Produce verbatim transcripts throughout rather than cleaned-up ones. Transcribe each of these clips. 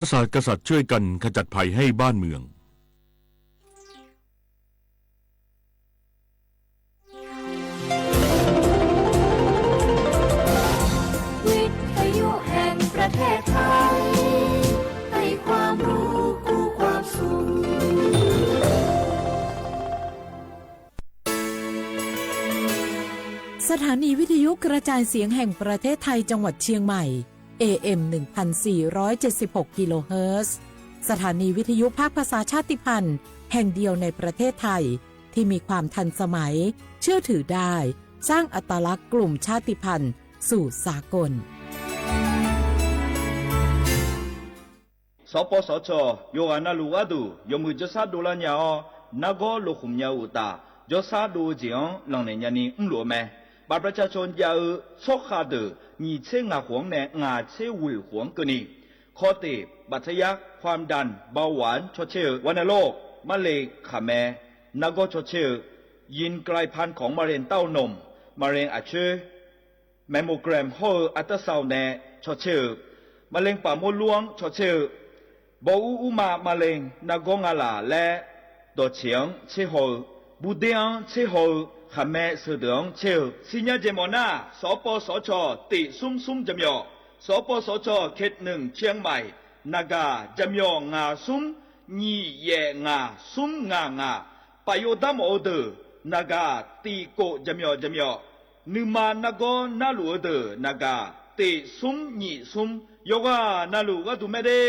นักปราชญ์กษัตริย์ช่วยกันขจัดภัยให้บ้านเมือง วิทยุแห่งประเทศไทย ให้ความรู้คู่ความสุข สถานีวิทยุกระจายเสียงแห่งประเทศไทยจังหวัดเชียงใหม่ เอเอ็ม หนึ่งพันสี่ร้อยเจ็ดสิบหก กิโลเฮิรตซ์ สถานีวิทยุภาคภาษาชาติพันธุ์แห่งเดียวในประเทศไทย ที่มีความทันสมัย เชื่อถือได้ สร้างอัตลักษณ์กลุ่มชาติพันธุ์สู่สากล Sawqpawv sawqcawq yawqghaq navluf gharduq yawmuiq jawrshar dovlar nya-awr, nargawr lokhmq nya-eu uqtaf, jawrshar dov-eu jeq-anr lanqnaeq nyani mrluf-eu mae. บัตรประชาชน jav-eu tsawrkhav deuq nyiq tser ngaq khof-anr nae ngaq tser ghoeq khof-anr keuvni, khawteq บัตรทะยัก ความดัน เบาหวาน cawtser-eu, วัณโรค marle khaqmae nargawr cawtser-eu, ยินกลายพันธุ์ของมะเร็งเต้านม มะเร็งอาเชื้อ mammogram hawr-eu อัลตราซาวน์ nae cawtser-eu, มะเร็งปากมดลูก anr cawtser-eu, bawr ur urma มะเร็ง nargawr ngalaf laer dawqtseq-anr tserhaw-eu, burder-anr tserhaw-eu, khaqmae sheudeuq-anr tser-eu, siqnya jeq mawf nar, sawqpawv sawqcawq tiq smr smr jaqmyawf, sawqpawv sawqcawq เขตหนึ่ง เชียงใหม่ naqgaq jaqmyawf ngaq smr nyiq yaef ngaq smr ngaq ngaq, paf yov darmawf-eu deuq naqgaq tiq kof jaqmyawf jaqmyawf, nuima nargawr narluf-eu deuq naqgaq tiq smr nyiq smr, yawqghaq navluf gharduq mae de.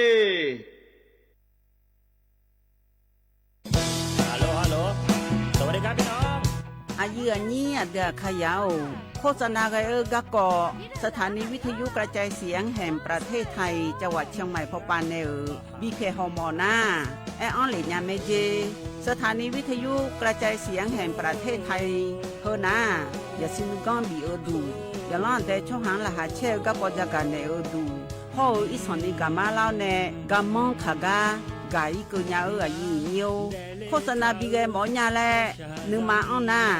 Aqyuif aqnyir aqdui aqkaqyaq-or, โฆษณา ghae-eu garkawv สถานีวิทยุกระจายเสียงแห่งประเทศไทย จังหวัดเชียงใหม่ pawpav nae-euq bipyaeq hawmawf nar, aer-anr lef nya mae jer. สถานีวิทยุกระจายเสียงแห่งประเทศไทย heu nar, yasiq nuiganr bif-eu duq, yaqlanr aqdae tsawrhaq-anr laqkhaq caer-eu garkawv jagaq naeq-eu duq, hawr-eu irsanq ni gaqmar lar-awr nae, garmanr kaq gar gaq-ir keuv nya-eu aqyuif aqnyir-or, โฆษณา bi ghae mawf-awr nya laer nuima anr nar,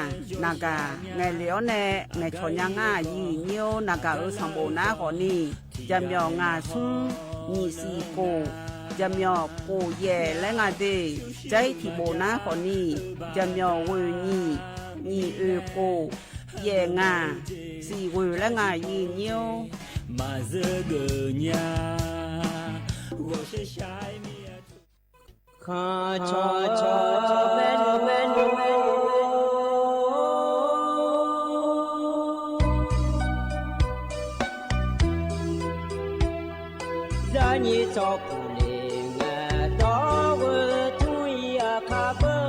naqgaq ngaeqlef-awr nae ngaeqcawq nya ngar aqyuif aqnyir-or, naqgaq-euq sanqbof nar khawfni, jaqmyawf ngaq smr nyiq siq kof, jaqmyawf kof yaef laer nga de. Jar-ir tiqbof nar khawfni, jaqmyawf ghoeq nyiq, nyiq oeq kof, yaef ngaq, siq ghoeq laer nga aqyuif aqnyir-or. Maqzeur geuf nya, ghawqshaq shaq-aer mir-a. Khanqcawq cawq cawq maernmr maernmr, zarnyir tsawrpuq le ngae dawr ghoe tmr-ir aqkar beu.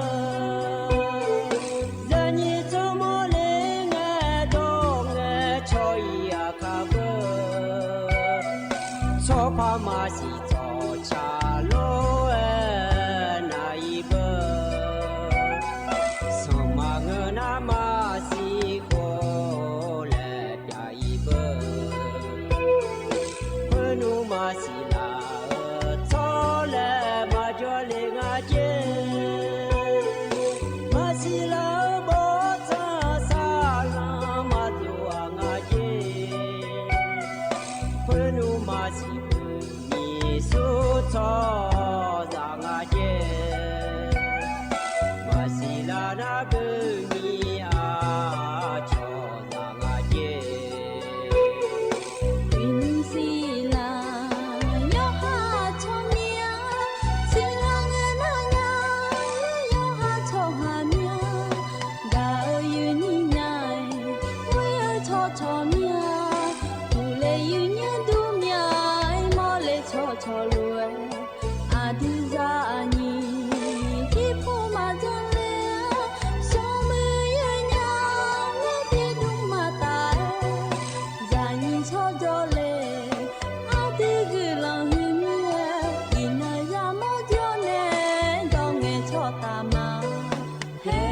Zarnyir tsawrmawr le ngae dawr ngae cawr-ir aqkar beu. Tsawrpar maqsiq tsawqca lor-aer nav-ir beu. Sanqma ngeur nar maqsiq khof laer pyav-ir beu. Khoernmr maqsiq laf-euq tsawrlaeq maqjawr le nga jer. Maqsiq laf-euq bawrtsanq saqlanq maqdov-aq nga jer. Khoernmr maqsiq khoernyiq sur tsawrhaqzaq nga jer. Maqsiq laf nar beu nyiq aqcawq zaq nga jer. Uiqnymr siq laf yawqha tsawrmyanr, siqlaq ngae nar nya, yawqha tsawrhaq myanr, gaq-eu yoeqnyir nya-aer, ghoer-eu tsawrcawq myanr, uqle yoeqnyir dur myanr-aer, mawrle tsawrcawq lof-aer, aqdui zaqnyiq jirpov maqjanr-aer, smrmuiq yoernya-aer, tiqdmr maqtaf-aer, zaqnyiq tsawrjawr le, aqdui guiqlanq huiqmyar-aer, iqnan yamawr jawr nae, dawr ngae tsawrtaq ma. Her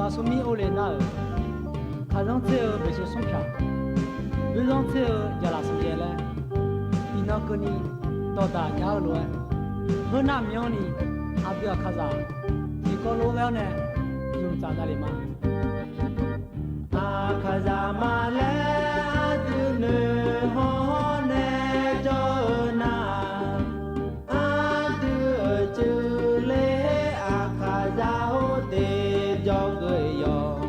Lafsmrmir Orle nar-euq, kaqzanr tser-eu maeqshi smr pyaq, boerzanr tser-eu jaqlaf sanqjaev laer, iqnan keuvni dawqdaq jav-eu lof-aer, heunar myanrni aqdui Aqkaqzaq tiqkawv lof-aer ghae-awr nae zmq tsaf davlef ma. Aqkaqzaq ma laer aqdui noeqhawr nae jawr-eu nar, aqdui-euq cuivler Aqkaqzaq-or tiqjawr geuf yawq.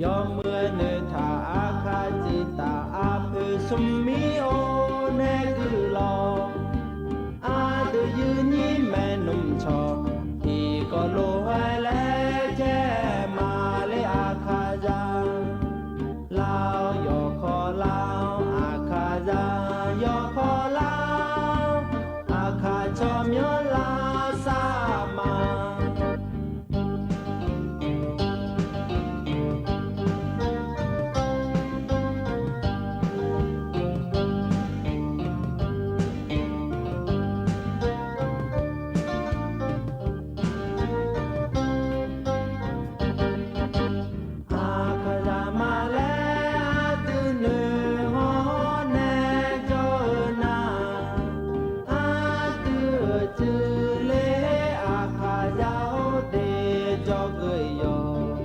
Yawmuiq noeqtaq Aqkaq tsuif taf aqpoeq smrmir or nae guiqlanq, aqdui yuirnyir maernmr cawq tiqkawv lof-aer laer caer ma laer Aqkaqzaq. Lar-awr yawkawr lar-awr Aqkaqzaq, yawkawr lar-awr Aqkaq tsawrmyanr lavsav ma. Aqkaqzaq ma laer aqdui noeqhawr nae jawr-eu nar, aqdui-euq cuivler Aqkaqzaq-or tiqjawr geuf yawq.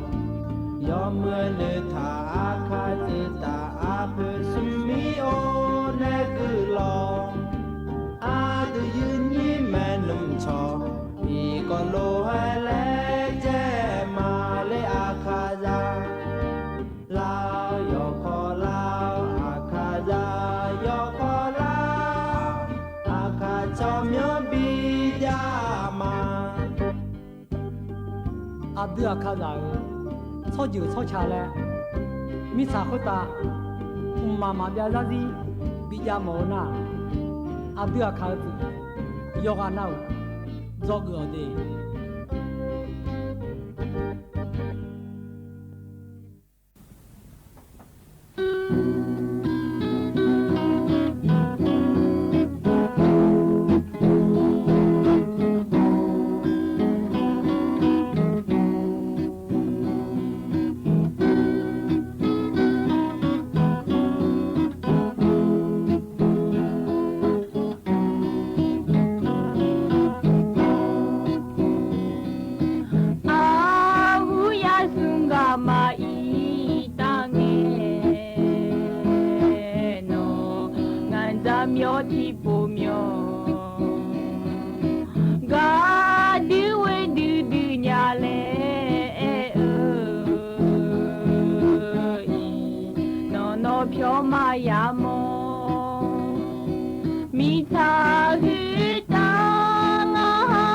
Yawmuiq noeqtaq Aqkaq tsuif taf aqpoeq smrmir or nae guiqlanq, aqdui yuirnyir maernmr cawq tiqkawv lof-aer laer caer ma laer Aqkaqzaq. Lar-awr yawkawr lar-awr Aqkaqzaq, yawkawr lar-awr Aqkaq tsawrmyanr bijav ma. Aqdui Aqkaqzaq-euq tsawrjeuq tsawrca laer mirtsaq khoertav mqmaq maqbyav zarzir bijav mawf-eu nar, aqdui Aqkaq-eu tsuif yawqghaq nav-euq dzawgeuf-awq de. Arhu yasmr gaq ma irtav ngae, nawq ngaq dzaq myawq tiqpov myawq, gaqdui ghoe duidui nya laer aer-eu, iqnan nawr pyawr maqya mawr. Mirtsaq khoertav ngar ha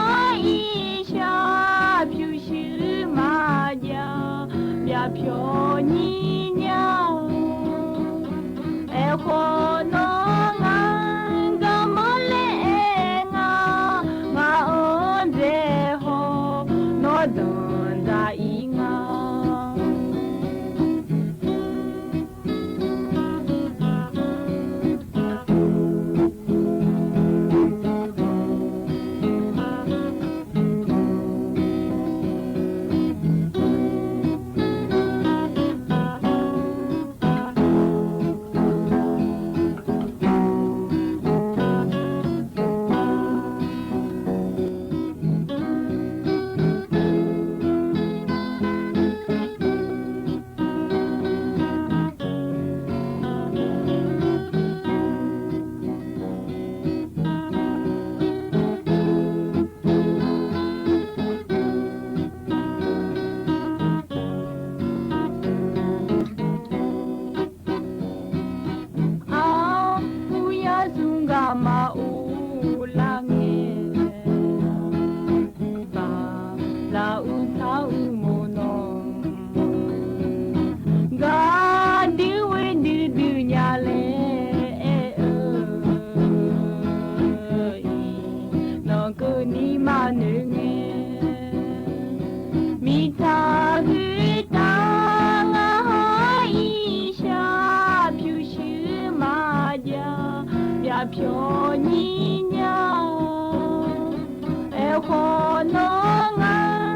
irshaq pyurshuir maqjav, byavpyawq nyir nya-awr. Aerkhawf nawr ngar garmanr laer aer nga, ngaq-anr dzae haw, nawr danqdzaq ir nga. Arhu yasmr gaq ma uvlar ngae, bala ursar uqmov nawr, gaqdui ghoe duidui nya laer aer-eu, iqnan keuvni maqnoeq ngae. Mirtsaq khoertav ngar ha irshaq pyurshuir maqjav, byavpyawq nyir nya-awr. Aerkhawf nawr ngar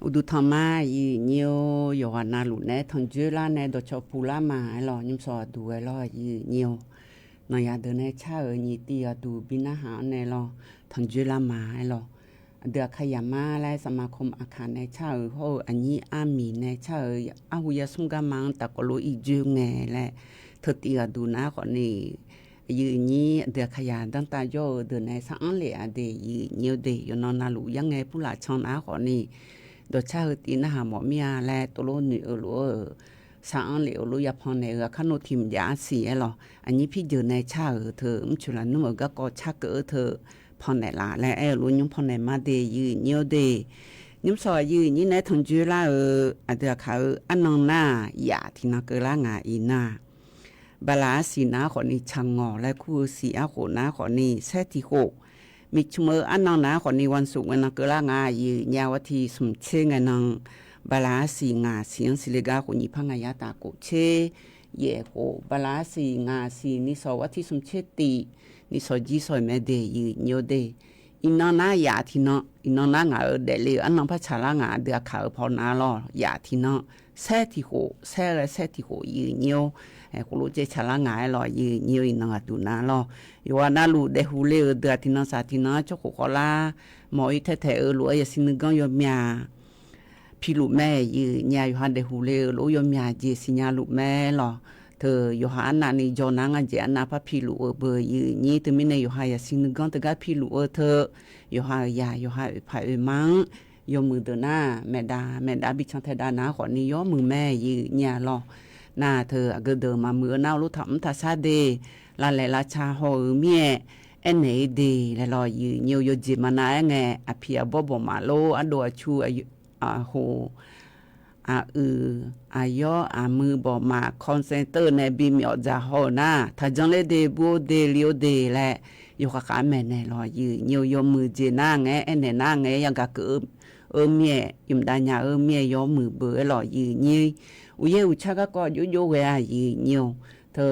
Uqduq tanq ma, aqyuif nyir-or, yawqghaq navluf nae tanqjoer lar nae dawqcawq puq lar ma aer lawq, nymrshawq aqduq aer lawq, aqyuif nyir-or. Nanqyaq deuq nae car-euq nyiq tiv aqduq bi narhaq-anr nae lawr, tanqjoer lar ma aer lawq. Aqdui Aqkaqyaq mar laer สมาคม Aqkaq nae car-euq hawr-eu aqnyir armiq nae car-euq arhu yar smr garma-anr tafkawv lof ir joer ngae laer, teutiv aqduq nar khawfni, aqyuif nyir aqdui Aqkaqyaq danrtav jawr-eu deuq nae sar-anr lef-a de, aqyuif nyir-or de, yawqnan navluf yar ngae purlaf can nar khawfni, dawqcar heu tiv narhaq mawf mir-a laer tovlof noeq-eu lof-eu, sar-anr lef-eu lof yapan naeq-eu aqkar nor tiq mqjav arsiq aer lawq, aqnyir pirjeuq nae car-euq teu mrcoeq lafnmr-euq garkawv car keuv-eu teu pannaeq laf laer aer-eu lof nymr pannaeq ma de, aqyuif nyir-or de. Nymrshawq aqyuif nyir nae tanqjoer lar-eu aqdui Aqkaq-eu arnan nar-aq, yaf tiqnan keuvlar ngaq iqnan-aq, bala arsiq nar khawfni tsaq ngawq laer kur-eu siq arkhof nar khawfni saer tiq khof, miqcmq-eu arnan nar khawfni วันศุกร์ ngae nan keuvlar nga, aqyuif nyir-aq วันที่ smq tser ngae nan, bala arsiq ngaq siq-anr siqle gar khof nyiq par ngaq yar taf khof tser, yaef khof bala arsiq ngaq siq nishawq วันที่ smq tser tiv, nishawq jir shawq-iq mae de, aqyuif nyir-or de. Iqnan nar yaf tiqnan, iqnan nar ngaq-euq daefle-euq arnan par tsaqlar ngaq aqdui Aqkaq-eu pawnav lawr, yaf tiqnan, saer tiq khof, saer ghae saer tiq khof, aqyuif nyir-or, khof lof caev tsaqlar ngaq aer lawq, aqyuif nyir-or, iqnan aqduq nar lawr. Yawqghaq navluf daefhuq le-euq deuq-aq tiqnan saq tiqnan-anr tsawrkhof khawvlar, mawq-ir taer taeq-eu lof-aer yasiq nuiganr yawmyaq piluf mae, aqyuif nyir-aq, yawqha daefhuq le-eu lof-aer yawmyaq jeq siqnya luf mae lawq. Teu yawqha arnavni jawr nar ngar jeq arnav par piluf-eu beu, aqyuif nyir teumirnae yawqha yasiq nuiganr teugar piluf-eu teu, yawqha-euq yaq yawqha oeqpaq oeqma-anr yawmuiq deuq nar, maeqdav maeqdav bi can taedav nar khawfni yawmuiq mae, aqyuif nyir-a lawq. Nar teu aqgeu deuq maqmuiq-eu nar-eu lof taqmr taqshar de, lavlaeq lavca haw-euq mir-aer, aernaeq-ir de laer lawq, aqyuif nyir-or, yawjeq maqnav-aer ngae aqpiq aqbawr bawqmaf lor, ardov aqcu, aqhoq, aq-uiq, aqyawr, aqmuiq bawqmaf คอนเซ็นเตอร์ nae bimyawf dzaq haw-euq nar, taqjan ler de, bur-or de, li-or de laer, yawkhav khav maeqnaeq lawq, aqyuif nyir-or, yawmuiq jeq nar ngae-aer, aernaeq nar ngae-aer yagaq keuv-eu mir-aer, yawmuiq dav nya-eu mir-aer yawmuiq beu aer lawq, aqyuif nyir. Uqyaer uqcar garkawv jov jov ghae-a, aqyuif nyir-or. Teu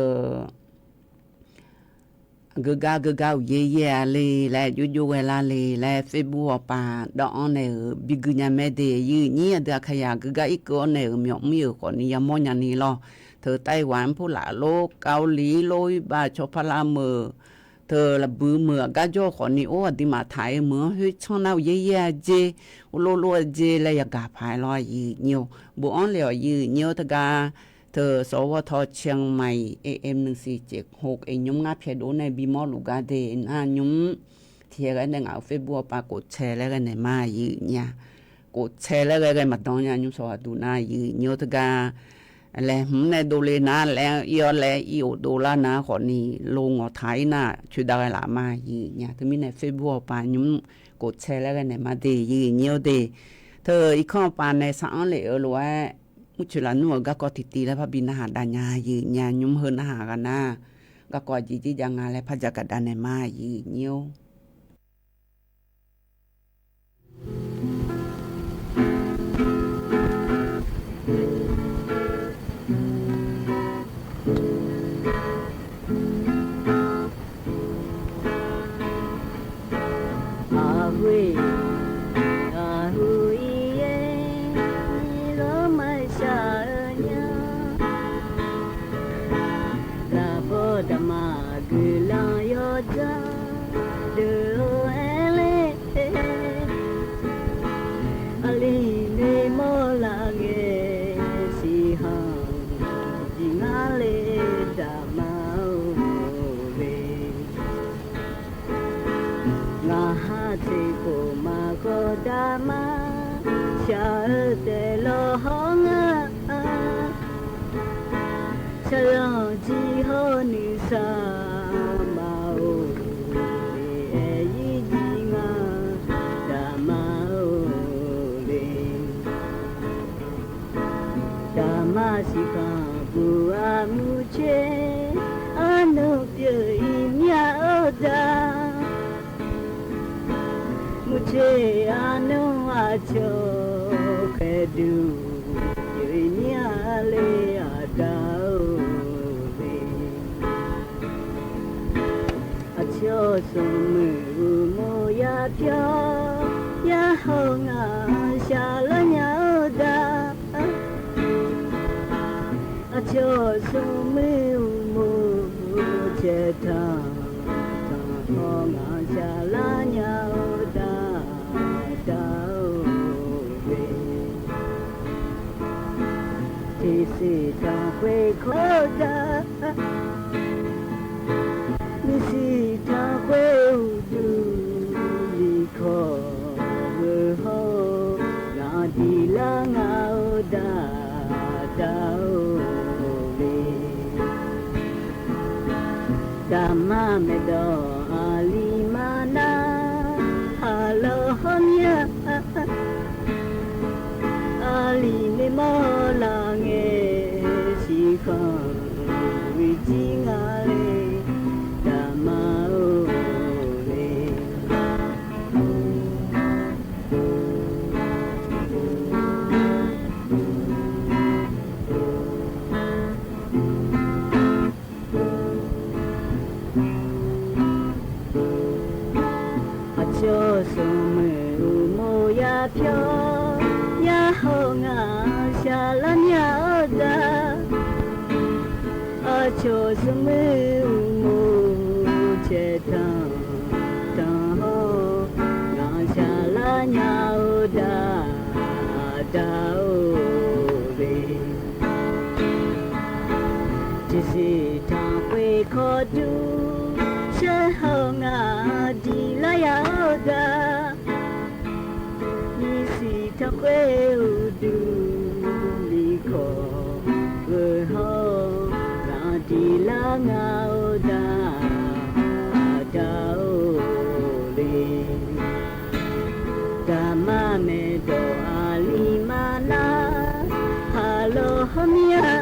aqgeu gar geu gar uqyaer yaer-a le laer jov jov ghae lar le laer Facebook awqpav dawv-anr naeq-euq bi gui nya mae de, aqyuif nyir. Aqdui Aqkaqyaq geu gar irkeuv-awr naeq-euq myawq mr-euq khawfni yamawr nyani lawr. Teu ไต้หวัน purlaf lor, เกาหลี lor, irbaf cawqpar lavmeuq, teu lafbui meuq aqgar jawr-eu khawfni or, aqduimaf taq-eu meuq-anr khoertsanr nar uqyaer yaer-a jer, urlor lor-a jer laer yagaq paq-aer lawr, aqyuif nyir-or. Bof-anr le-awq, aqyuif nyir-or, teugar teu สวท เชียงใหม่ เอเอ็ม หนึ่งสี่เจ็ดหก nymr ngar pyaeqdov nae bimawr luf gar de nar nymr tiqhae ghae nae ngaq-euq Facebook awqpav กดแชร์ laer ghae naeq ma, aqyuif nyir-a. กดแชร์ laer ghae ghae maqdan nya, nymr sawq aqduq nar, aqyuif nyir-or, teugar laeqhmq nae dovle nar laer ir-awr laer ir of dovlar nar khawfni lo ngawqtaq-ir nar coeqdav ghae laf ma, aqyuif nyir-a. Teumirnae Facebook awqpav nymr กดแชร์ laer ghae naeq ma de, aqyuif nyir-or de. Teu irkanr awqpav nae sar-anr lef-eu lof-aer mrcoeq lafnmr-euq garkawv tiqtiv laer parbi narhaq dav nya, aqyuif nyir-a. Nymr heu narhaq ghaq nar garkawv aqjeq jir jav nga laer par jagaq dav naeq ma, aqyuif nyir-or. Aqghoe aqhu-ir-aer, lawrmaqshaq-eu nya. Lafbawr daqma guiqlanq yawdzanr deuq-or aer ler. Aqli noeqmawr laf ngae siqkhanq jeq ngar le daqma-or le. Ngaq ha teq khof maqkhawf daqma shaq-eu taef lawq hawr nga. Shaqlanq jir hawr nuisar ma-or, aer-ir jir ngar daqma-or le. Daqma siqkhanq buq-a murcoer, arnmr pyeuf-ir mir-a-or da. Murcoer arnmr aqcawq khaeqduq pyeuf-ir mir-a le, aqda-or le. Aqcawq smrmuiq uqmov ya pyawr, Yarhawq ngaq shaqlar nya-eu da. Aqcawq smrmuir uqmov caeq tanq tanq haw ngaq shaqlar nya-eu da, da-or le. Tiqsiq tanqkhoeq kawr-eu da. Nyiqsiq tanqkhoeq uqduq liqkawq-eu hawr-eu, ngaq diqlar nga-eu da, da-or le. Daqma maeqdawq aqli mar nar, haqlawq hawr mir-a. Aqli maermawr laf ngae, siqkhanq bi jir nga le, daqma-or le. Aqcawq smrmuiq uqmov ya pyawr, yarhawq ngaq shaqlar nya-eu da. Aqcawq smrmuiq uqmov caeq tanq tanq haw, ngaq shaqlar nya-eu da, da-or le. Tiqsiq tanqkhoeq kawqdur, shaerhawq ngaq diqlar ya-eu da. Nyiqsiq tanqkhoeq uqduq liqkawq-eu hawr, ngaq diqlar nga-eu da, da-or le. Daqma maeqdawq aqli mar nar, haqlawq hawr mir-a.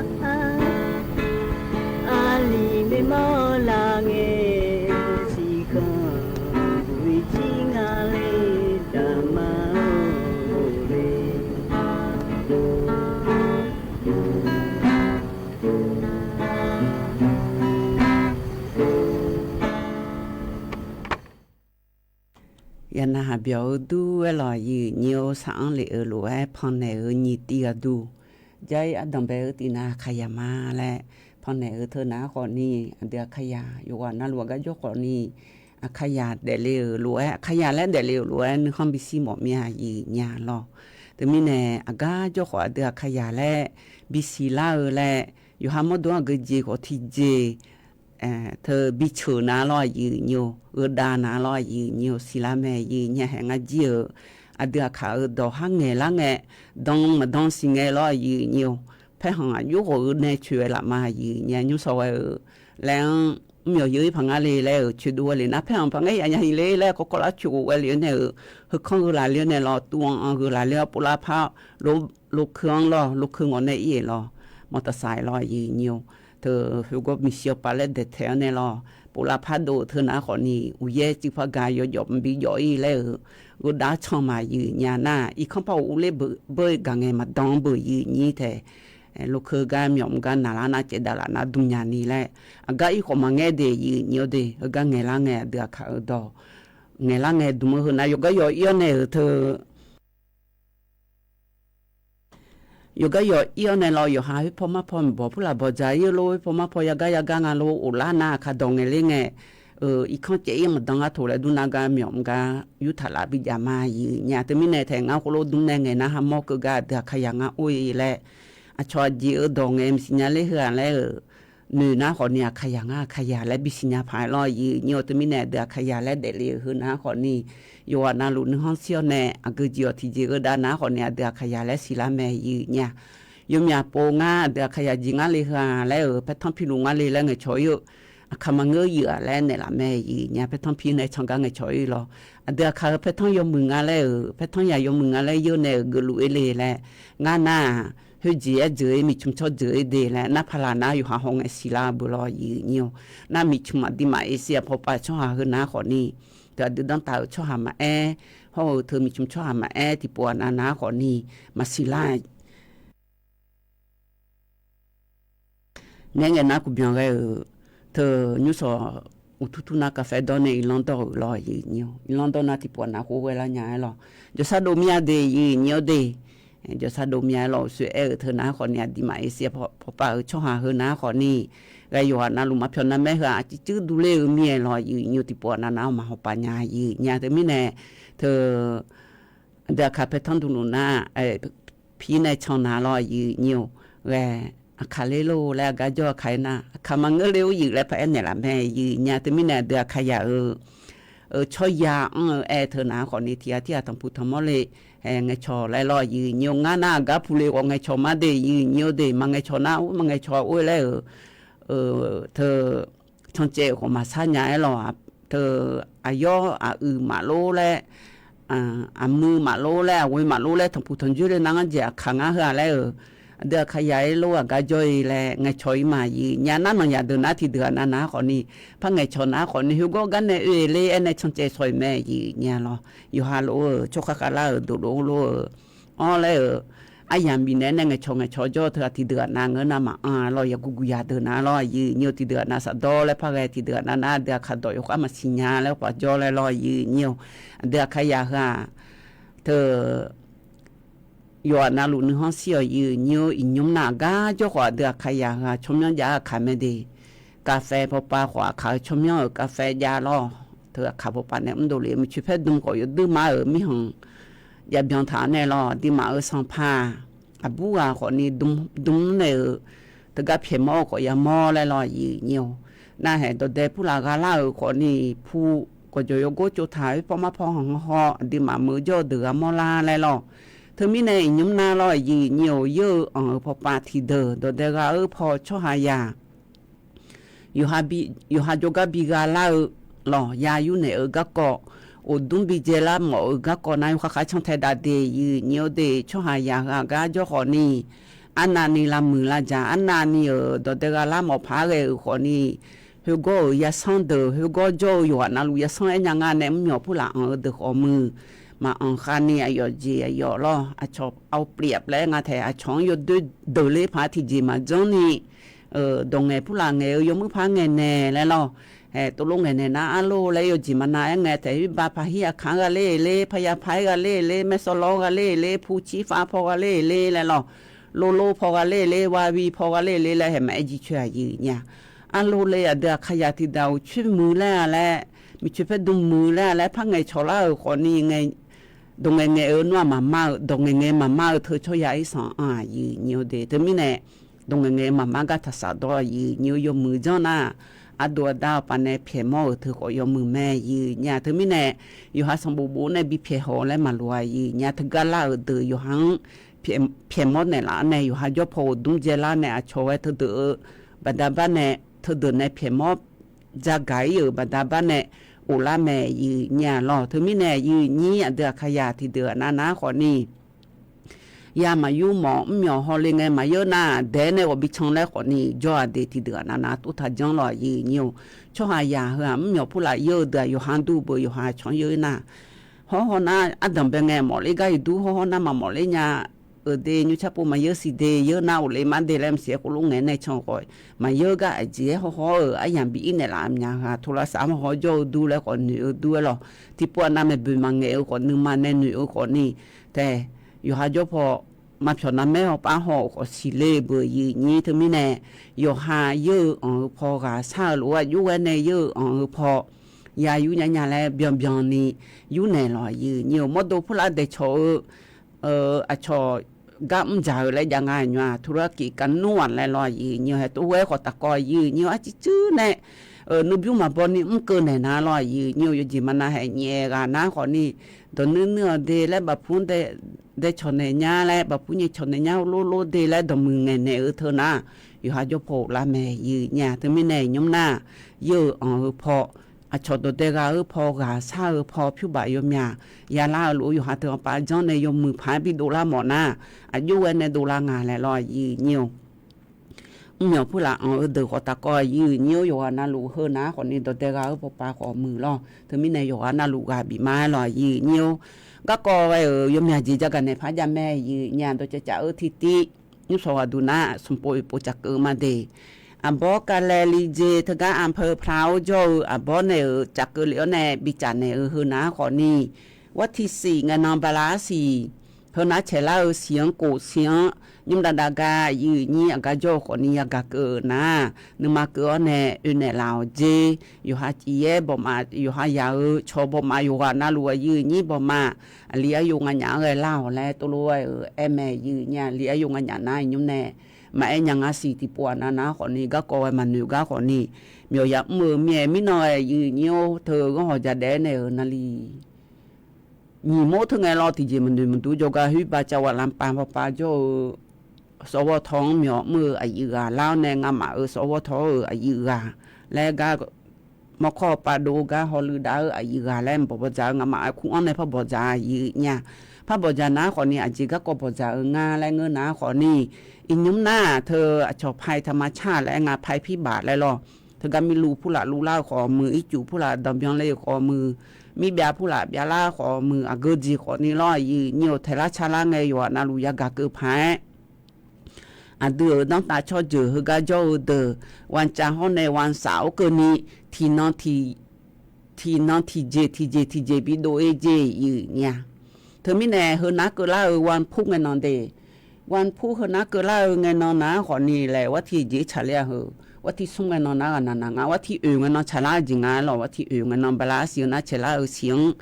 Aqli maermawr laf ngae, siqkhanq bi jir nga le, daqma-or le. Yawqnan haq byawq-eu dur-aer lawq, aqyuif aqnyir-or, saq-anr lef-euq lof-aer pannaeq-euq nyiq tiv ghaq duq, jar-ir ardanq bae-eu tiv nar Aqkaqyaq ma laer pannaeq-euq teu nar khawfni, aqdui Aqkaqyaq yawqghaq navluf aqgar jawr khawfni, Aqkaqyaq daefle-euq lof-aer, Aqkaqyaq laer daefle-euq lof-aer nuikhanr bisiq mawf mir-a, aqyuif aqnyir lawq. Teumirnae aqgar jawr khawf aqdui Aqkaqyaq laer bisiq lar-eu laer, yawqha mawrdo-anr aqgeujeq khawf tiqjeq teu biceuq nar lawr, aqyuif aqnyir-or, gheudav nar lawr, aqyuif aqnyir-or, siqlar mae, aqyuif aqnyir haeq ngar jir-euq. Aqdui Aqkaq-euq dawq har ngaeq lar ngae, dan maqdan siq ngae lawr, aqyuif aqnyir-or, paerkhanq aqjox khawf-eu nae coeq-aer laf ma, aqyuif aqnyir nymr sawq ghae-eu laer-anr, mr myawq yeu-ir paq ngar le laer-euq coeqdov ghae le nar, paerkhanq paq ngaer yanya nyi le laer kawrkawr lar coeqghof ghae le-awr nae-euq, heukhanr gheu laf le-awr nae lawr, tuv-anr-anr gheu laf le-awr povlav par, lor, lokeu-anr lawr, lokeu ngawq nae ir-euq lawr, mawqtaqsaq-aer lawr, aqyuif aqnyir-or, teu hoegawr miqshi awpaf laer daeqtaeq-awr nae lawr, povlav par dov-eu teu nar khawfni, uqyaer cuiv par gaq yawjawf mqbi jawf-ir laer-euq, gheudav-aer can ma, aqyuif aqnyir nar, irkanr par ghofler beur-ir gaq ngae maqdan-anr beuq, aqyuif aqnyir tae, lokeu gar myawf mq gar naqlar nar caevdav laf nar dmq nya ni laer, aqgar ir khawf maqngaer de, aqyuif aqnyir-or de, heugar ngaeqlar ngae aqdui Aqkaq-euq dawq ngaeqlar ngae dmq-eu heu nar yawqgar yawq ir-awr nae-euq teu yawqgar yawq ir-awr nae lawr, yawqha khoerpaw marpaw mqbawq purlaf bawq dzaq ir-eu lor, khoerpaw marpaw yagar yagar nga lor, ghoflar nar Aqkaq dawq ngaeq ler ngae, irkanr caev ir maqdan gar toq laer dur nar gar myawf mq gar yurtaq laf bijav ma, aqyuif aqnyir. Teumirnae taef ngar khoerlof dmr nae ngaeq nar hamawr keuv gar aqdui Aqkaqyaq ngar or-ir laer, aqcawq aqjeq-euq dawq ngaeq maqsiq nya ler heu-aq laer-euq noeq nar khawfni, Aqkaqyaq ngar Aqkaqyaq laer bisiq nya paq-aer lawr, aqyuif aqnyir-or. Teumirnae aqdui Aqkaqyaq laer daefle-euq heu nar khawfni, yawqghaq navluf nuikhanr shir-awr nae aqgeujeq-awq tiqjeq-eu dav nar khawfni, aqdui Aqkaqyaq laer siqlar mae, aqyuif aqnyir. Yawmyaq pov ngar aqdui Aqkaqyaq jeq ngar le heu-aq laer-euq paertanr piluf ngar le laer ngaeqcawq ir-eu, Aqkaq maqngeur yuif-aq laer naeqlaf mae, aqyuif aqnyir. Paertanr pi nae can gar ngaeqcawq ir lawr. Aqdui Aqkaq-euq paertanr yawmuiq nga laer-euq, paertanr yaq yawmuiq nga laer yeur nae-euq geufluf-ir le laer, ngar nar-aq, khoerjeq-aer jeuq-ir miqcmq tsawr jeuq-ir de laer nar paqlaq nar yawqha hawngae siqlar beu lawr, aqyuif aqnyir-or. Nar miqcmq aqdui maqaer siq aqpawpav tsawrhaq heu nar khawfni, teu aqdui danrtav-euq tsawrhaq maqaer, hawr-eu teu miqcmq tsawrhaq maqaer tiqpov-aq nav nar khawfni, maqsiq lar Naeq ngae nar kuqbyan ghae-euq teu nymr sawq uqtur tur nar kaqfae dawr nae iqlanr dawr-euq lawr, aqyuif aqnyir-or. Iqlanr dawr nar tiqpov-aq nar khoer ghae lar nya-aer lawr. Jawrsar dov mir-a de, aqyuif aqnyir-or de. Jawrsar dov mir-a lawr, uqshoe aer-euq teu nar khawf ni aqdui maf-iq siq pawpav-euq tsawrhaq heu nar khawf ni, ghae yawqghaq navluf maqpyawq navmaer heu-aq, aqciv cuir durler-eu mir-aer lawr, aqyuif aqnyir-or, tiqpov-aq nar nar-awr maqhaw pav nya, aqyuif aqnyir-a. Teumirnae teu aqdui aqkaq paertanr duq luf nar, pir nae can nar lawr, aqyuif aqnyir-or. Ghae, aqkaq ler lor laer aqgar jawr aqkaq-aer nar, aqkaq maqngeur le-or yuif laer paraer naeqlaf mae, aqyuif aqnyir-a. Teumirnae aqdui aqkaq yaq-euq tsawrya anr-eu aer teu nar khawf ni tiq ghaq tir ghaq tanqpuq tanqmawr le ngaeqcawq laer lawr, aqyuif aqnyir-or. Ngar nar aqgar puq le khawf ngaeqcawq mar de, aqyuif aqnyir-or de. Maqngaeqcawq nar or maqngaeqcawq or laer-euq teu cancaev-euq khawf maqsar nya-aer lawr. Teu aqyawr aqyuif maqlor laer, aqmuiq maqlor laer, aqghoe maqlor laer tanqpuq tanqjoer le nar ngar jeq aqkaq ngar heu-aq laer-euq, aqdui aqkaq yaq-aer lor aqgar jawr-ir laer ngaeqcawq-ir ma, aqyuif aqnyir-a. Nar nanqyaq deuq nar tiqdeuq-aq nar nar khawf ni, par ngaeqcawq nar khawf ni, khoergawr gar nae oe ler aer nae cancaev shawq-iq mae, aqyuif aqnyir-a lawr. Yawqha lof-eu tsawrkhav khavlar-euq dawqlof lof-eu anr laer-euq aryamq bifnaeq-aer nae ngaeqcawq ngaeqcawq jawr-eu teu-aq tiqdeuq-aq nar ngeur nar maqanr lawr, yaqguq guq yaq deuq nar lawr, aqyuif aqnyir-or. Tiqdeuq-aq nar safdawr laer par ghae, tiqdeuq-aq nar nar aqdui aqkaq dawq yawkhav maqsiq nya laer khof-aq jawr laer lawr, aqyuif aqnyir-or. Aqdui aqkaq yaq heu-aq teu yawqghaq navluf nuikhanr shir-awq, aqyuif aqnyir-or. Iqnymr nar aqgar jawr khawf aqdui aqkaq yaq heu-aq tsawrmyanr jav-aer aqkaq mae de. Kaqfae pawpav khawf aqkaq-eu tsawrmyanr-euq kaqfae jav lawr. Teu aqkaq pawpav nae mrdov le, miqcoeq paer dm khawf yawduir mar-euq mirkhanq jav byan taq-anr nae lawr. Aqduimaf-euq sanqpaq aqbur ghaq khawf ni dm naeq-euq teugar pyaeq mawr-eu khawf yamawr laer lawr, aqyuif aqnyir-or. Nar haeq dawqdae purlaf gha lar-euq khawf ni pu gawqjawq yawgor tsovtaq oerpaw marpaw hanqhanr haw, aqduimaf meuq jawr-eu deuq gha mawr lar laer lawr. Teumirnae iqnymr nar lawr, aqyuif aqnyir-or, yeur-eu anq-euq pawpav tiqdeuq dawqdae gha-eu paw tsawrhaq yaq yawqha jawrgar bi gha lar-eu lawq, ya yur naeq-eu garkawv, uqdmr bi dzae lar mawf-eu garkawv nar yawkhav khav cantae dav de, aqyuif aqnyir-or de. Tsawrhaq yaq heu-aq gar jawr khawf ni arnavni lavmuiq lavdzaq, arnavni-euq dawqdae gha lar mawf paq-aer ghae-euq khawf ni, khoergawr-euq yasanr deuq, khoergawr jawr-eu yawqghaq navluf yasanr aer nya nga nae mrmyawq purlaf anq-eu deuq khawf muiq maqanq khavni aqyawf jeq aqyawf lawr, aqcawq-awr pliaf laer nga taeq, aqcawq-anr yawdoer deuq ler paq-aer tiqjeq maqjanr ni dawq ngaeq purlaf ngaeq-eu yawmuir paq-aer ngaeqnaeq laer lawr. Haeq tov lor ngaeqnaeq nar arlor laer yawjeq maqnav-aer ngae taeq, oerbav paq hir aqkaq-anr gha ler-eq ler, paqya paq-aer gha ler-eq ler, maersawv lawr gha ler-eq ler, pu cir fav paw gha ler-eq ler laer lawr, lorlor paw gha ler-eq ler, wavi paw gha ler-eq ler laer haeq maqaer jircoer aqyuif aqnyir-a. Arlor le aqdui aqkaq yaq tiqdaq-euq coer muiq laer-a laer, miqcoeq paer dm muiq laer-a laer par ngaeqcawq lar-euq khawf ni ngae dawq ngaeqngaeq-eu nawr-aq maqmar-eu, dawq ngaeqngaeq maqmar-eu teu tsawrya irsanq anr aqyuif aqnyir-or de. Teumirnae dawq ngaeqngaeq maqmar gar taqsaf dawr aqyuif aqnyir-or, yawmuiq janr nar aqdov aqda-eu paf nae pyaeq mawr-euq teu khawf yawmuiq mae aqyuif aqnyir-a. Teumirnae yawqha sanqbof bof nae bi pyaeq haw laer maqloq aqyuif aqnyir-a. Teugar lar-euq deuq yawqha-anr pyaeq mawr naeqlaf-awr nae yawqha jawr paw uqdmr dzae lar nae aqcawq ghae teudeuq-eu baqda bar nae teudeuq nae pyaeq mawr dzagaq ir-euq baqda bar nae of lar mae aqyuif aqnyir-a lawr. Teumirnae aqyuif aqnyir aqdui aqkaq yaq tiqdeuq aqnav nar khawf ni ya maqyur mawf mrmyawq hawle ngae maqyeur nar daeq-aer nae ghawq bi can laer khawf ni jawr-aq de tiqdeuq aqnav nar tov taq janr lawr aqyuif aqnyir-or. Tsawrhaq yaq heu-aq mrmyawq purlaf yeur-eu deuq-aq yawqha dur beu yawqha cawq-anr yeur-ir nar hawr hawr nar ardanq bae ngae mawf ler gar iqdur hawr hawr nar maqmawf ler nya-euq de, nymrcar pov maqyeur siq de, yeur nar of le mar de laer maqsiq-aer khoerlof ngae nae can-eu khawf maqyeur gar aqjeq-aer hawr hawr-euq aryamq bi ir naeqlaf mya heu-aq, tov lavsav-anr hawr jawr-eu dur laer khawf noeq-eu dur-aer lawr. Tiqpov aqnav maeqboeq maqngaeq-eu khawf nuima nae noeq-eu khawf ni tae yawqha jawr paw maqpyawq navmaer hawpav haw-euq khawf siqle-eu beu aqyuif aqnyir. Teumirnae yawqha yeur-eu anq-eu paw ghaq shar-eu lof-aer aqjox ghae nae yeur-eu anq-eu paw ya yur nya nya laer byanbyan ni yur naeq lawq aqyuif aqnyir-or. Mawrdo purlav daeqcawq-eu aqcawq gar mr dzaq-eu laer jav nga aqnymr-aq, ธุรกิจการนวด laer lawr aqyuif aqnyir-or. Haeq tov ghae khawf taf kawv aqyuif aqnyir-or, arciv cuir nae nuibymr maqbaw ni mr keuv naeq nar lawr aqyuif aqnyir-or. Yawjeq maqnav haeq nyaef ghaq nar khawf ni dawq nuir nuir-awq de laer bafpur dae cawq naeq nya laer bafpur nyae cawq naeq nya lor lor de laer dawqmuiq ngaeqnaeq-eu teu nar yawqha jawr paw of lar mae aqyuif aqnyir-a. Teumirnae nymr nar yeur-eu anq-eu paw aqcawq dawqdae ghaq-eu paw ghaq shar-eu paw pyur baf yawmyaq ya lar-eu lof-eu yawqha teu anrpav janr nae yawmuiq paq-aer bi dovlar mawf nar aqjox ghae nae dovlar nga laer lawr aqyuif aqnyir-or. Mrmyawq purlaf anq-eu deuq khawf taf kawv aqyuif aqnyir-or. Yawqghaq navluf heu nar khawf ni dawqdae ghaq-eu pawpav khawf muiq lawr. Teumirnae yawqghaq navluf ghaq bif ma-aer lawr aqyuif aqnyir-or. Garkawv ghae-euq yawmyaq jeq jagaq naeq paq-aer jav mae aqyuif aqnyir-a. Dawqcav caf-eu tiqtiv nymrshawq ghaq duq nar smq pov oeq pov caf keuv ma de. Aqbawr kavlae li jeq teugar อำเภอพร้าว jawr-eu aqbawr naeq-euq cafkeuv lef-awr nae bicaf naeq-eu heunav-aer khawfni, วันที่สี่ ngae nan bala arsiq heunav caeqlar-eu siq-anr kof siq-anr nymr dav dav gar aqyuif aqnyir aqgar jawr-eu khawfni yagaq keuv-euq nar, nuima keuv-awr nae oe naeqlaf-awq jeq. Yawqha cif-aer bawqma, yawqha yaq-eu cawq bawqma yawqghaq navluf aqyuif aqnyir bawqma, aqli aryov nganyaf-anr ghae lar-awq laer tovlof-aer-euq aer mae. Aqyuif aqnyir aqli aryov nganyaf nar-iq nymr nae maqaer nya ngar siq tiqpov-aq nav nav-aer khawfni garkawv ghae maqnoeq gar khawfni, myawq yamr-eu mir-aer mirnan ghae aqyuif aqnyir-or, teu ghanr hawq jadaef-aer nae-euq navli nyiq mawr teu ngae lawr tiqjeq maqnoeq maqdur jawrgar hoerbav cav ghaq lanpav pawpav jawr-eu sawrghawr tawq-anr myawq mr-eu aqyuif ghaq lar-awr nae ngamaf-euq sawrghawr tawq-euq aqyuif ghaq laer gar mawrkawr pav dov gar hawluiv dav-eu aqyuif ghaq laer bawq bawqdzaq-eu ngamaf-aer kur-anr nae par bawqdzaq aqyuif nya. Par bawqdzaq nar khawfni aqjeq garkawv bawqdzaq-eu nga laer ngeur nar khawfni, iqnymr nar-aq teu aqcawq pai taqma car laer nga pai pirbaf laer lawr. Teugar mirluv purlaf luvlar-eu khawf muiq, ircuf purlaf danqbyan le-eu khawf muiq, mirbyav purlaf byavlar khawf muiq, aqgeu jeq khawfni lawr aqyuif aqnyir-or, taeqlar carlar ngae yawqghaq navluf yagaq keuv paq-aer aqdui-euq danrtav tsawrjeuq heugar jawr-eu deuq, วันจันทร์ hawr nae วันเสาร์ keuvni, tiqnan tiq tiqnan tiqjeq tiqjeq tiqjeq bidov-ir jeq aqyuif nya. Teumirnae heunar keuvlar-eu วันพุธ ngae nan de, วันพุธ heunar keuvlar-eu ngae nan nar khawfni laer วันที่ jeq tsaqler-a heu, วันที่ smr ngae nan nar ghaq naq naq nga, วันที่ oeq ngae nan tsaqlar-eu jeq nga lawr, วันที่ oeq ngae nan bala arsiq-eu nar caeqlar-eu siq-anr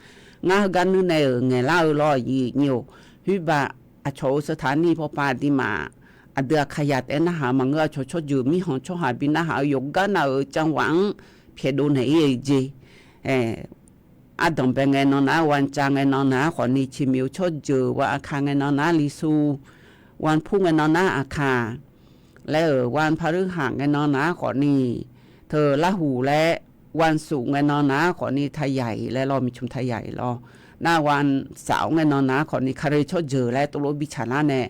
ngar heugar nuir nae-euq ngaeqlar-eu lawr aqyuif aqnyir-or. Hoerbav aqcawq-euq สถานี pawpav aqduimaf aqdui aqkaqyaq taef-aer narhaq-eu maqngeur, aqcawq tsawrjeuq mirkhanq tsawrhaq bi narhaq-eu yawqgar nav-euq จังหวัด anr pyaeqdov naeq-ir-eu jeq. Ardanq bae ngae nan nar-aq วันจันทร์ ngae nan nar-aq khawfni เชียงใหม่ tsawrjeuq, วันอังคาร ngae nan nar-aq ลิซู, วันพุธ ngae nan nar-aq อังคาร laer-euq, วันพฤหัส ngae nan nar-aq khawfni teu larhuq laer, วันศุกร์ ngae nan nar-aq khawfni ไทยใหญ่ laer lawr, มีชุมไทยใหญ่ lawr. Nar วันเสาร์ ngae nan nar-aq khawfni kare tsawrjeuq laer tovlof bicaq lar nae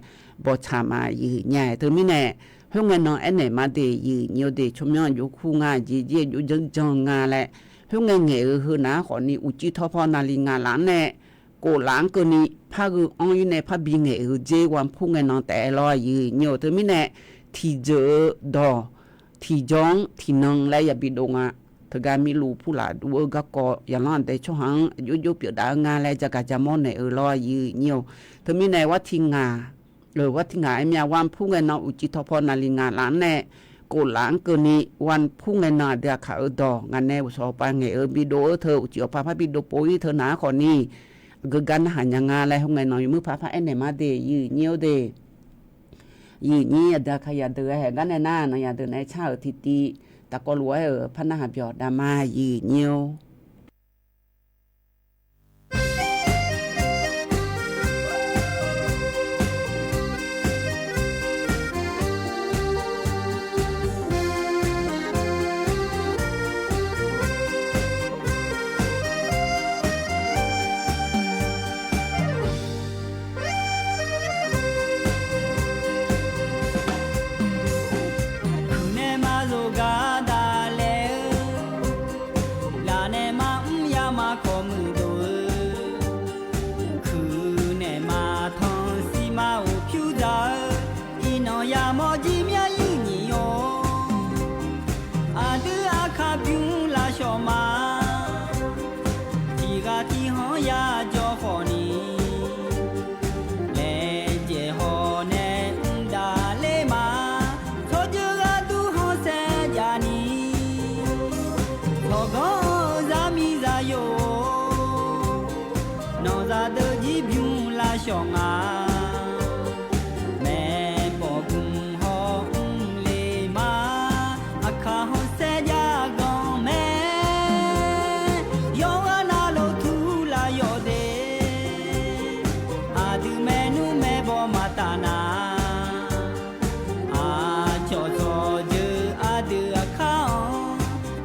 bawqtsaq ma aqyuif nya-aer. Teumirnae khoerngae nan aernaeq ma de aqyuif aqnyir-or de, tsawrmyanr aqjox kur nga, jeq jir aqjox janrjan nga laer khoerngae ngaeq-eu heunar-aq khawfni uqcif tawqpaw navli ngaq laf-anr nae kof laf-anr keuvni par gheu anr-ir nae parbi ngaeq-eu jeq วันพุธ ngae nan taef-aer lawr aqyuif aqnyir-or. Teumirnae tiqjeuq-eu dawq, tiqjawr-anr tiqnan laer yabi dov nga. Teugar mirluv purlaf duv-eu garkawv yaqlanr aqdae tsawrhaq-anr aqjox jox pyeuf dav-eu nga laer jagaq jamawr naeq-eu lawr aqyuif aqnyir-or. Teumirnae วันที่ ngaq, วันที่ ngaq aer mir-a, วันพุธ ngae nan uqcif tawqpaw navli ngaq laf-anr nae kof laf-anr keuvni, วันพุธ ngae nan aqdui aqkaq-eu dawq ngaq nae uqshawq awqpav ngaeq-eu bidov-eu teu uqcif awqpav parbi dov pov-ir teu nar-aq khawfni aqgeu gar narhaq nya nga laer khoerngae nan yawmuir par par aernaeq ma de aqyuif aqnyir-or de. Aqyuif aqnyir aqdui aqkaqyaq deuq-aer haeq gar nae nar, nanyaf deuq naeq-aer car-euq tiqtiv taqkawv lof-aer-euq par narhaq byawq dav ma aqyuif aqnyir-or. Huiq nae maqzawq gar davlaef-eu, laf nae maqmr ya maqkawq muiqdov-eu, huiq nae maqtanq siq maqghof pyur dzaq-eu, iqnan yamawr jir myar yir nyiq-awr, aqdui aqkaq bymr lavshawq ma. Tiqghaq tiqkhanq yajawr khawfni, laejae haw nae mr daqler ma. Tsawrjeuq gharduq khanqsaer javni, tsawrganr-eu zaqmiqzaq yo, nawqzaq deuq jir bymr lavshawq nga. Maeqbawq gmq haw mrle ma, aqkaq khanqsaer jav ganq mae. Yawqghaq navluf turlav yawq de, aqdui maernmr maeqbawq maqtaf na. Aqcawq tsawrjeuq aqdui aqkaq-anr,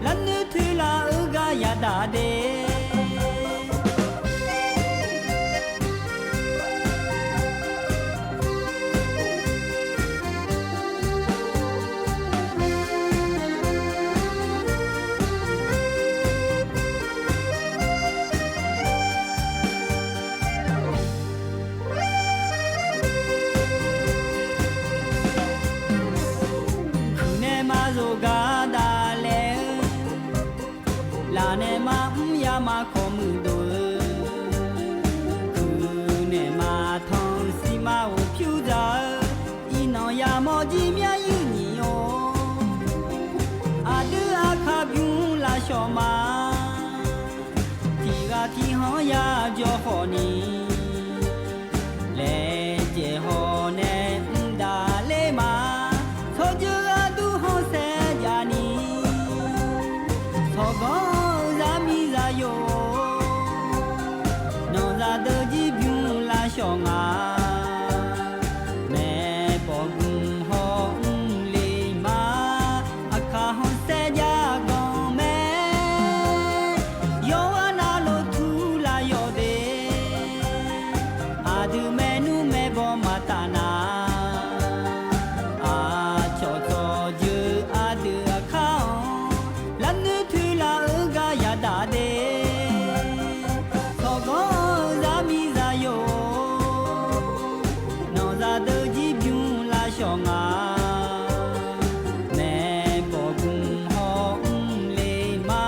larnoeq toeqlaf-eu gar yadaq de. Markawr muiqdov-eu, kuirnaeq maqtanq siqma-euq pyur dzaq-eu, iqnan yamawr jir myaryuir nyiq-or, aqdui aqkaq bymr lavshawq ma. Tiqghaq tiqkhanq yajawr khawf ni, laejae haw nae mr daqler ma. Tsawrjeuq gharduq khanqsaer jav ni, tsawrganr-eu zaqmiq zaqyo, nawq zaqdeuq jir bymr lavshawq nga. Maeqpawf gmq haw mr le ma. Aqkaq khanqsaer jav ganq mae, yawqghaq navluf tur lar yawq de. Aqdui maernmr maerbawr maqtaf nar, aqcawq tsawrjeuq aqdui aqkaq-anr, lavnoer toer lar-eu gar yadaq de. Tsawrganr-eu zaqmiq zaqyo, nawq zaqdeuq jir bymr lavshawq nga. Maeqpawf gmq haw mr le ma.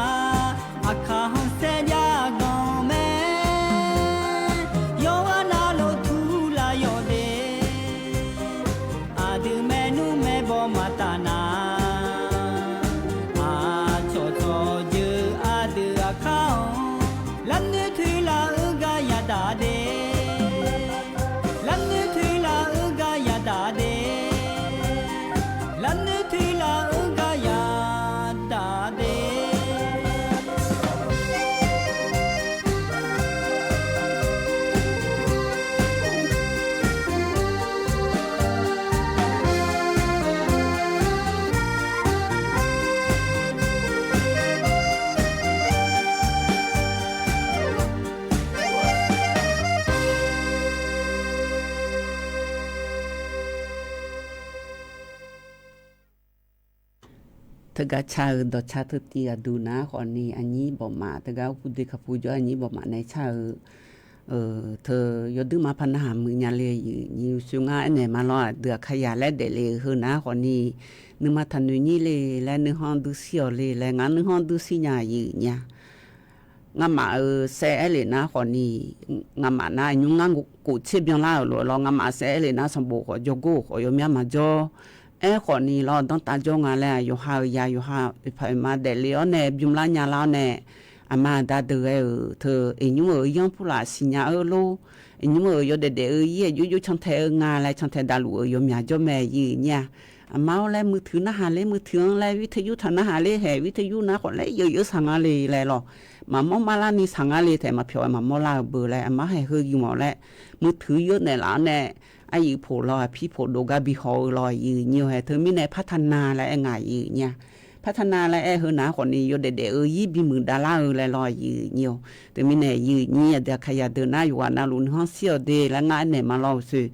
Aqkaq khanqsaer jav ganq mae, yawqghaq navluf tur lar yawq de. Aqdui maernmr maerbawr maqtaf nar, aqcawq tsawrjeuq aqdui aqkaq-anr, lavnoer toer lar-eu gar yadaq de. Lavnoer toer lar-eu gar yadaq de. Lavnoer toer lar-eu gar yadaq de. Teugar car-eu dawqcar teutiv aqduq nar khawf ni, aqnyir bawfmaf teugar urpuq de kaqpuq jawr aqnyir bawfmaf nae car-eu teu yawduirma par narhaq muiq nya le, aqyuif nyiq uqshoe ngar aernaeq ma lawr, aqdui aqkaqyaq laer daefle-eu heu nar khawf ni, nuima taqnoeq nyir le laer nuikhanr duir shir-awq le laer ngar nuikhanr duir shir nya aqyuif nyiq-a. Ngamaf-euq saev aer lef nar khawf ni, ngamaf nar aqnymr ngar kof tser byanlar-euq lof-aer lawr, ngamaf saev aer lef nar sanqbof khawf jawrgor-euq khawf yawmyar maqjawr. Aerkhawf ni lawr, danrtav jawr nga laer, yawqha-euq ya yawqha oeqpaq oeqma daefle-awr nae bymr lar nya lar-awr nae, aqma aqda deuq ghae-euq teu iqnymr-euq yanr purlaf siqnya-eu lor. Iqnymr-euq yawdaef daef-eu ir-aer jovjov cantae-eu nga laer cantae davluf-euq yawmyaq jawr mae aqyuif nyiq-a. Aqma-awr laer มือถือ narhaq ler, มือถือ-anr laer วิทยุ taq narhaq ler hae, วิทยุ nar khawf laer yeuf yeuf shaq nga le laer lawr. Maqmawr mar larni shaq nga le taef maqpyawq-aer maqmawr lar-eu beu laer aqma haeq heu yumq-awq laer, มือถือ yawnaeq laf-awr nae, aryuif poq lawr aqpir poq dov gar bi haw-eu lawr aqyuif nyiq-awq hae teumirnae par taq na laer aer nga aqyuif nyiq-a. Par taq na laer aer heu nar khawf ni yawdaef daef-eu ir bimuiq davlar-eu laer lawr aqyuif nyiq-awq. Teumirnae aqyuif nyiq aqdui aqkaqyaq deuq nar yawqghaq navluf nuikhanr shir-awq de laer ngar aernaeq ma lawr uqshoe.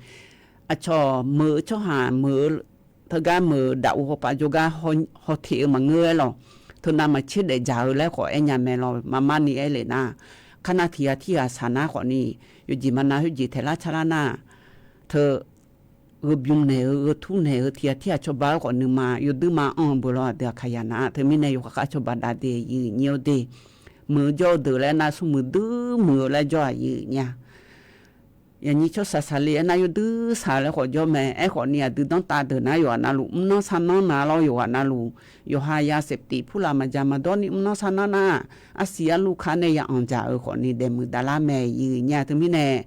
Aqcawq meuq-eu tsawrhaq meuq-eu teugar meuq-eu daqov hawpav jawrgar hawteq-eu maqngeur-aer lawq. Teunav maqtser daefdzaq-eu laer khawf aer nya mae lawr. Marmar ni aer lef nar, kar nar tiq ghaq tirghaq shaq nar khawf ni, yawjeq maqnav khoerjeq taeqlar carlar nar, teu gheu bym naeq-eu gheu tur naeq-eu tiq ghaq tirghaq cawba-aer khawf nuima yawduirma anr-eu beu lawr aqdui aqkaqyaq nar-aq. Teumirnae yawkhav khav cawba dav de aqyuif nyiq-awr de. Meuq-eu jawr-eu deuq laer nar smrmuiq duir muiq-eu laer jawr aqyuif nyiq-a. Yaqnyir tsawrshaq saqle aernar yawduir shaq-eu laer khawf jawr mae. Aerkhawf ni aqdui danrtav deuq nar yawqghaq navluf mrnar sharnar na lawr yawqghaq navluf, yawqha ya เสพติด purlaf maqja maqdawr ni mrnar sharnar nar, arsiq arluv kar nae ya anqdzaq-eu khawf ni daefmuiq davlar mae aqyuif nyiq-a. Teumirnae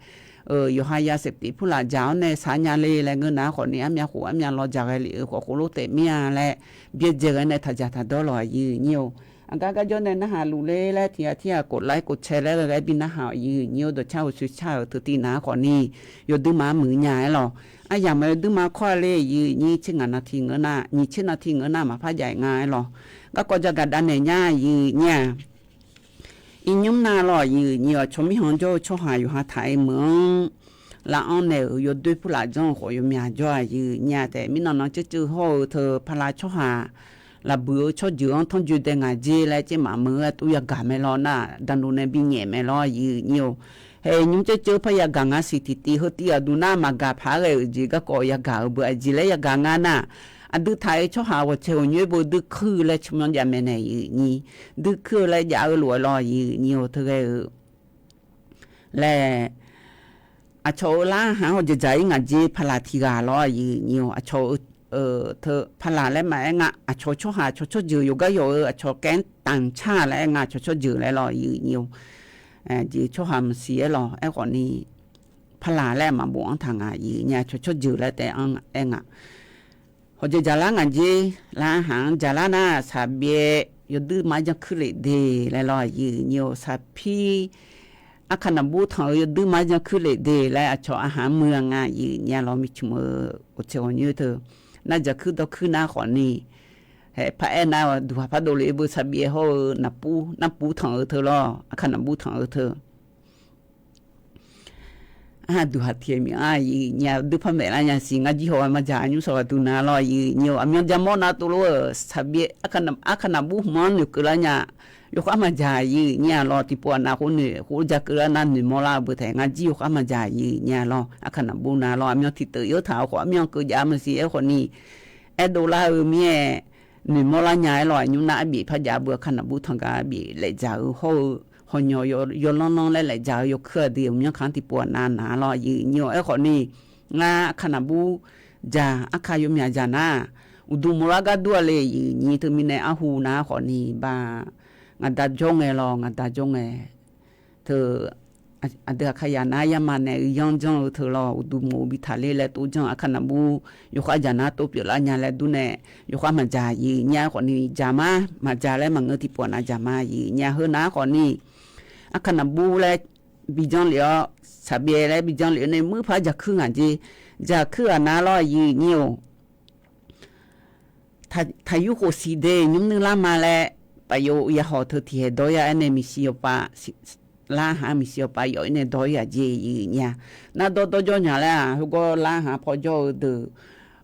yawqha ya เสพติด purlaf dzaq-awr nae shaq nya le laer ngeur nar khawf ni armyav khof armyav lawr dzaq ghae lef-eu khawf khof lof taef mir-a laer byaerdzae ghae nae taqdzaq taqdawr lawq aqyuif nyiq-or. Aqgar garjawr nae narhaq luf ler laer tiq ghaq tirghaq กดไลค์ กดแชร์ laer ghae ghae bi narhaq aqyuif nyiq-or. Dawqcar uqshoe car-euq teutiv nar khawf ni yawduirma muiq nya-aer lawq. Aryamq-eu yawduirma kawr-a le aqyuif nyiq tser ngaq navtiq ngeur nar nyiq tser navtiq ngeur nar maqpar jav-aer nga-aer lawq. Garkawv jagaq dav naeq nya aqyuif nyiq-a. Iqnymr nav lawq aqyuif nyiq-awq. Tsawrmir hanq jawr-eu tsawrhaq yawqha taq-aer meuq-anr lav-anr nae-euq yawdoer purlaf janr-eu khawf yawmyaq jawr aqyuif nyiq-a taef mirnan nan ceuv ceuv hawr-eu teu pala tsawrhaq lafbuiq-eu tsawrjeuq-anr tanrjoe dae ngaq jer laer tser maqmeuq-aer tov yagaq mae lawr nar, daqnuq nae binyaef mae lawr aqyuif nyiq-or. Hae nymr ceuv ceuv par yagaq nga siq tiqtiv heu tiv aqduq nar maqgaq paq-aer ghae-euq jeq garkawv yagaq-eu beu aqjeq laer yagaq nga nar, Aqdui taq-eu tsawrhaq ghawqtsaeq ghawqnyoer beu dui kuir-eu laer tsawrmyanr jav mae nae yif nyir, dui kuir-eu laer jav-eu lof-aer lawr yif nyir-or teughaq-eu laer, aqcawq-euq lar haq-anr hawqjeq dzaq-ir ngaq jer paqlaq tiq ghaq lawr yif nyir-or, aqcawq-eu teu paqlaq laer maqaer nga, aqcawq tsawrhaq aqcawq tsawrjeuq yawqgar yawq-eu aqcawq kaer-anr tanq car laer aer nga, aqcawq tsawrjeuq laer lawr yif nyir-or, jeq tsawrhaq maqsiq aer lawr, aerkhawf ni paqlaq laer maqbof-anr taq nga yif nyir, aqcawq tsawrjeuq laer taef-anr aer nga. Hawqjeq dzaqlar ngaq jer, lar haq-anr dzaqlar nar saqbyaev yawduir mar janrkuir lef de laer lawr yif nyir-or, saqpir arkanaqbur tanq-eu yawduir mar janrkuir lef de laer aqcawq arhaq-anr muiq-a nga yif nyir-a lawr, mircmq-eu ghawqtsaeq ghawqnyoer teu nar dzaqkuir dawrkuir nar khawf ni, hae paq-aer nar duqhaq pardov lef-eu beu saqbyaev hawr-eu navpur narpur tanq-eu teu lawr, arkanaqbur tanq-eu teu Aq, duqhaq tiq-aer mif-a yif nyir-a, duir par maeq lar nya siq, ngar jir haw-aer maqdzaq nymr sawq ghaq duq na lawr yif nyir-or, aqmyan ja mawr nav tov lof-euq saqbyaev arkanaqbur hmq-anr noeqkeuv lar nya, yawkhar maqdzaq yif nyir-a lawr, tiqpov aqnav khoer noeq khoer ja keuv lar nar noeqmawr lar-eu beu taef, ngar jir yawkhar maqdzaq yif nyir-a lawr, arkanaqbur na lawr, aqmyan tiq teuv yawr taq-eu khawf armyan keuv jav maqsiq aerkhawf ni, aerdov lar-eu mir-aer noeqmawr lar nya-aer lawr, aqnymr nar arbif par jav beu arkanaqbur tanq gar arbif laef dzaq-eu hawr-eu, hawnyawq yawlanr lanr laer laef dzaq-eu yawkuir-aq dui-euq myanrkaq-anr tiqpov aqnav naq lawr yif nyir-or, aerkhawf ni, ngar arkanaqbur dzaq arka yawmyaq dzaq nar, uqduq mawrlar gar dur-a le yif nyir, teumirnae arhu nar khawf ni ba, ngaqda jawr ngae lawr, ngaqda jawr ngae teu, aqdui aqkaqyaq nar yarma nae uiqyanr janr-eu teu lawr, uqduq mawq-eu bi taqler laer tov janr, arkanaqbur yawkhar dzaq nar tov pyeuflar nya laer dur nae, yawkhar maqdzaq yif nyir-a khawf ni dzaq ma, maqdzaq laer maqngeur tiqpov aqnav dzaq ma yif nyir-a, heu nar khawf ni, arkanaqbur laer bi janr lef-awr, saqbyaev laer bi janr lef-awr nae muir par dzaqkuir ngaq jer, dzaqkuir ghaq na lawr yif nyir-or, taqyur khof siq de nymr nuir lar ma laer, paf yov yahawq teu tiqhae dawr-ir-a, aernae miqsiq yawpav lar haq-anr miqsiq yawpav yawf-ir nae dawr-ir-aq jeq yif nyir-a, nar dawr dawr jawr nya laer-aq, heugawr lar haq paw jawr-eu deuq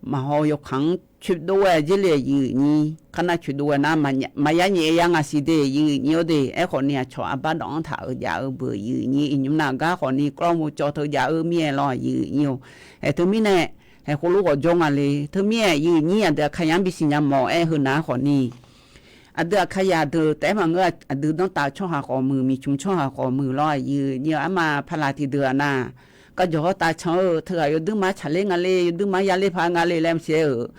maqhaw yawkaq-anr coeqdov ghae jer le yif nyir, kar nar coeqdov ghae nar maqya nyaef ya ngaq siq de yif nyir-or de, aerkhawf ni aqcawq arbar dawq-anr taq-euq jav-eu beuq yif nyir, iqnymr nav gar khawf ni kawrmov cawv teu jav-eu mir-aer lawr yif nyir-or, hae teumirnae, hae khoerlof ghawqjawr nga le, teumirnae yif nyir aqdui aqkaqyaq-anr bisiq nya mawf-aer heu nar khawf ni, aqdui aqkaqyaq deuq taef-aer maqngeur, aqdui danrtav-eu tsawrhaq khawf muiq, miqcmq tsawrhaq khawf muiq lawr yif nyir-or, arma paqlaq tiqdeuq-aq na, garjawq hawr tav can-eu teughaq yawduir mar tsaqler nga le, yawduir mar yaler paq nga le laer maqsiq-aer-euq,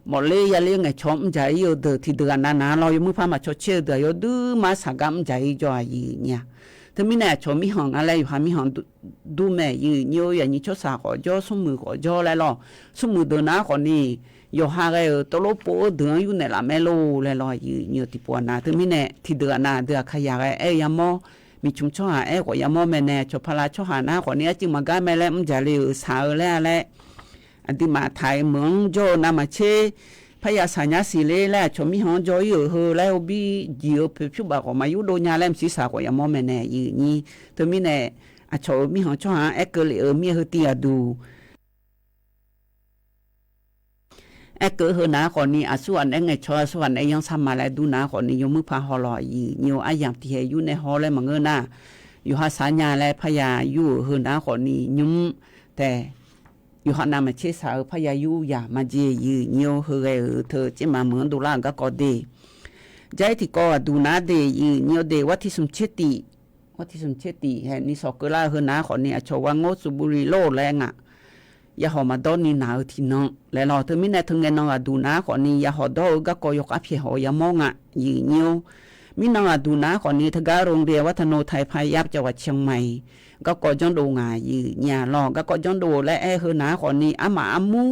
mawfler yaler ngaeqcawq mr dzaq-ir-eu deuq tiqdeuq-aq na na lawr, yawmuir par maqcawq caer-eu deuq-aq yawduir mar saqgar mr dzaq-ir jawr-aq yif nyir-a. Teumirnae aqcawq mirkhanq nga laer yawqha mirkhanq dur mae yif nyir-or, yaqnyir tsawrshaq khawf jawr, smrmuiq khawf jawr laer lawr, smrmuiq deuq nar khawf ni, yawqha ghae-euq tawvlor pov-eu deuq-anr yur naeqlaf mae lor laer lawr yif nyir-or, tiqpov aqnav teumirnae tiqdeuq-aq na aqdui aqkaqyaq ghae aer-eu yamawr, miqcmq tsawrhaq aer khawf yamawr mae nae, aqcawq paqlaq tsawrhaq nar khawf ni arcuiv maqgar mae laer mr dzaq le-euq saq-eu laer-a laer, aqduimaf taq-iq meuq-anr jawr-eu navmaqtser parya saq nyar siq ler laer aqcawq mirkhanq-anr jawr-ir-euq heu laer, orbir jeq-eu poeqpyur baf khawf maqyur dov nya laer maqsiq saq khawf yamawr mae nae yif nyir. Teumirnae aqcawq-euq mirkhanq tsawrhaq-anr aerkeuv lef-euq mir-aer heu tiv aqduq aerkeuv heu nar khawf ni, aqsurghaq naeq-aer ngaeqcawq, aqsurghaq naeq-aer yanrsar ma laer dur nar khawf ni, yawmuir par haw lawr yif nyir-or, aryamq tiqhae yur nae haw laer maqngeur nar, yawqha saq nya laer parya yur-euq heu nar khawf ni nymr tae, yawqha navmaqtser saq-eu parya yur yaq ma jeq yif nyir-or, heu ghae-euq teu tserma meuq-anr dovlar-euq garkawv de. Jar-ir tiqkawv aqduq nar de yif nyir-or de, war tiq smq tser tiq, war tiq smq tser tiq hae ni sawq keuvlar-eu heu nar khawf ni, aqcawq war ngawr tsuqbuvli lor laer nga. Yahawq maqdawr ni naq-eu tiqnan laer lawr, teumirnae teungae nan aqduq nar khawf ni yahawq dawr-eu garkawv yawkhav pyaeq haw yamawr nga yif nyir-or. Mirnan aqduq nar khawf ni teugar โรงเรียนวัฒนโนไทยพายัพจังหวัดเชียงใหม่ garkawv janrdov nga yif nyir-a lawr, garkawv janrdov laer aer-eu heu nar khawf ni armaf armur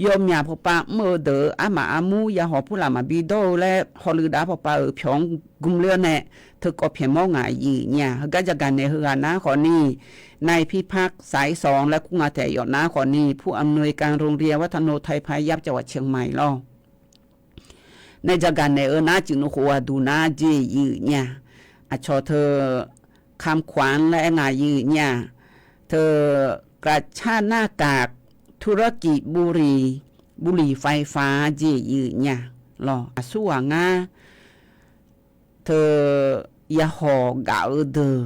yawmyaq pawqpav mr-eu deuq-eu armaf armur yahawq purlaf maqbi dawr-eu laer hawluiv dav pawqpav-euq pyawq-anr gmr ler-awr nae teukawv pyaeq mawr nga yif nyir-a. Heugar jagaq naeq heughaq nar khawf ni, นายพิพัฒน์ สายสอง laer kur nga taef yawf nar khawf ni, ผู้อำนวยการโรงเรียนวัฒนโนไทยพายัพจังหวัดเชียงใหม่ lawr. Nae jagaq naeq-eu nar cif nuf khof ghaq duq nar jeq yif nyir-a. Aqcawq teu คำขวัญ laer aer nga yif nyir-a. Teu กระชากหน้ากากธุรกิจบุหรี่ บุหรี่ไฟฟ้า jeq yif nyir-a. Lawr, aqsurghaq ngar teu yahawq gaf-eu deuq,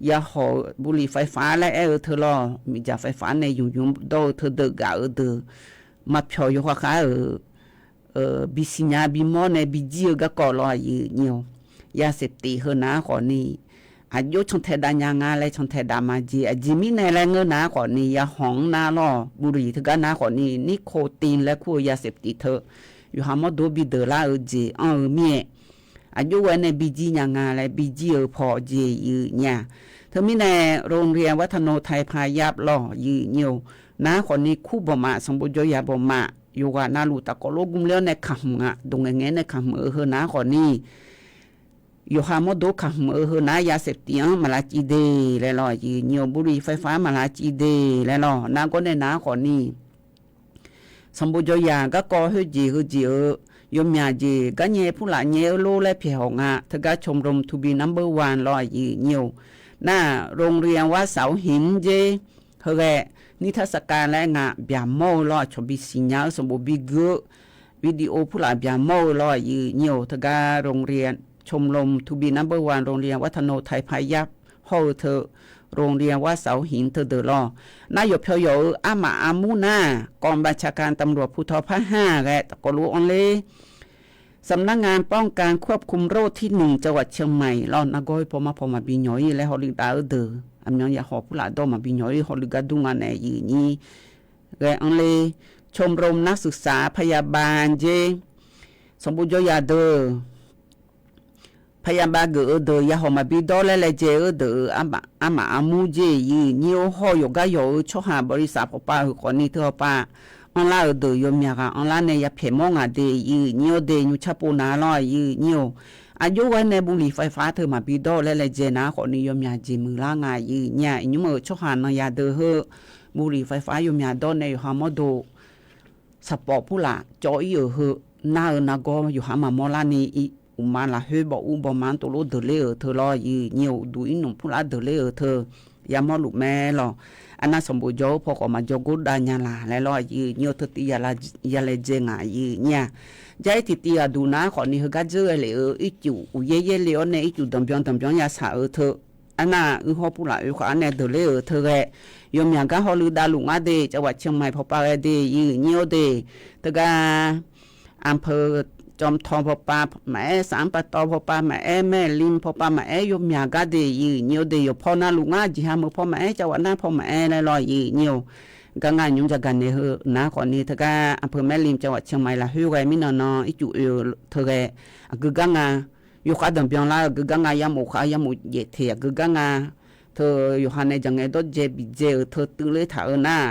yahawq บุหรี่ไฟฟ้า laer aer-eu teu lawr, miqdzaq ไฟฟ้า nae ymq ymq dawr-eu teudeuq gaf-eu deuq, maqpyawq yawkhav khav-euq bisiqnya bimawr nae bijir-eu garkawv lawr aqyuif nyir-awq. Yasaeftif heu nar khawfni aqjox cantae dav nya nga laer cantae dav ma jeq. Aqjeq mirnae laer ngeur nar khawfni yahawq-anr nar lawr, buqliq teugar nar khawfni nirkotin laer kur-eu yasaeftif teu yawqha mawrdo bideuq lar-eu jeq anr-eu mir-aer, aqjox ghae nae bijir nya nga laer bijir-eu paw jeq yuif nyir-a. Teumirnae โรงเรียนวัฒนโนไทยพายัพ lawr yuif nyir-awq. Nar khawfni kur bawqma, sanqbof jawr ya bawqma, yawqghaq navluf tafkawv lof gmr ler-awr nae kamq-a, dawq ngaeq ngaeq-aer nae kamq-eu heu nar khawfni yawqha mawrdo kamq-eu heu nar yasaeftif-anr maqlav civ de laer lawr yuif nyir-awq. Buqliq ไฟฟ้า maqlav civ de laer lawr. Nargawr nae nar khawfni sanqbof jawr ya garkawv khoerjeq heujeq-eu yawmyaq jeq garnyae purlaf nyae-eu lor laer pyaeq hawq nga. Teugar ชมรม to be number one lawr aqyuif nyir-awq. Nar โรงเรียนวัดเสาหิน jer, heughae นิทรรศการ laer nga byaqmawr-eu lawr, aqcawq bisiqnya-eu sanqbof bigui-eu video purlaf byaqmawr-eu lawr aqyuif nyir-awq. Teugar โรงเรียน ชมรม to be number one โรงเรียนวัฒนโนไทยพายัพ hawr-eu teu โรงเรียนวัดเสาหิน teudeuq lawr. Nar yawqpyawq yawq-eu armaf armur nar, กองบัญชาการตำรวจภูธรภาคห้า ghae tafkawv lof anr ler สำนักงานป้องกันควบคุมโรคที่หนึ่ง จังหวัดเชียงใหม่ lawr. Nargawr-aer paw mar paw maqbi nyawq-ir laer hawlui dav-eu deuq, aqmyan yahawq purlaf dawr maqbi nyawq-ir hawlui gar dur nga nae yuif nyir ghae anr ler ชมรมนักศึกษาพยาบาล jer, sanqbof jawr ya deuq พยาบาล geuf-eu deuq yahawq maqbi dawr laer laejae-eu deuq-euq armaf armur jer yuif nyir-awr, hawr yawqgar yawq-eu tsawrhaq บริษัท pawqpav heuq khawfni teu hawpav anrlar-euq deuq yawmyaq ghaq anrlar nae yapyaeq mawr ngaq de yuif nyir-awr de. Nymrcar pov na lawr yuif nyir-awq. Aqjox ghae nae buqliq ไฟฟ้า teu maqbi dawr laer laejae nar khawfni yawmyaq jeq muiqlar nga yuif nyir-a. Iqnymr-euq tsawrhaq nan ya deuq heu buqliq ไฟฟ้า yawmyaq dawr nae yawqha mawrdo saqpawf purlaf cawv-ir-euq heu nar-eu nargawr yawqha maqmawr larni, uqma lafkhoer bawf ur bawma-anr tov lof deuq ler-euq teu lawr yuif nyir-awq. Uqduq irnmq purlaf deuq ler-euq teu yamawr luf mae lawq. Arnav sanqbof jawr-eu paw khawf maqjawr gor dav nya laq laer lawr yuif nyir-awr, teu tiv ya laejae ngaq yuif nyir-a. Jar-ir tiqtiv ghaqduq nar khawfni heugar dzeur ghae lef-eu ircuf uqyaer yaer le-awr nae ircuf danqbyan danqbyan yashaq-eu teu, arnav uir hawr purlaf oekhav-anr nae deuq ler-euq teu ghae yawmyaq gar hawlui dav luf ngar de. จังหวัดเชียงใหม่ pawqpav ghae de yuif nyir-awr de. Teugar อำเภอจอมทอง pawqpav maqaer, สามป่าตอง pawqpav maqaer, แม่ริม pawqpav maqaer, yawmyaq gar de yuif nyir-awr de. Yawqpaw na luf ngar jeqha meuq paw maqaer, จังหวัดน่าน paw maqaer laer lawr yuif nyir-awq. Gar nga nymr jagaq naeq heu nar khawfni teugar อำเภอแม่ริม จังหวัดเชียงใหม่ lafkhoer ghae mirnan nan ircuf oe-eu teu ghae aqgeu gar nga yawkhav danqbyan lar-eu aqgeu gar nga, yamawf khav yamawf jaef teq aqgeu gar nga teu yawqha nae jaqngae dawrdzae bidzae-euq teu tuivler taq-eu nar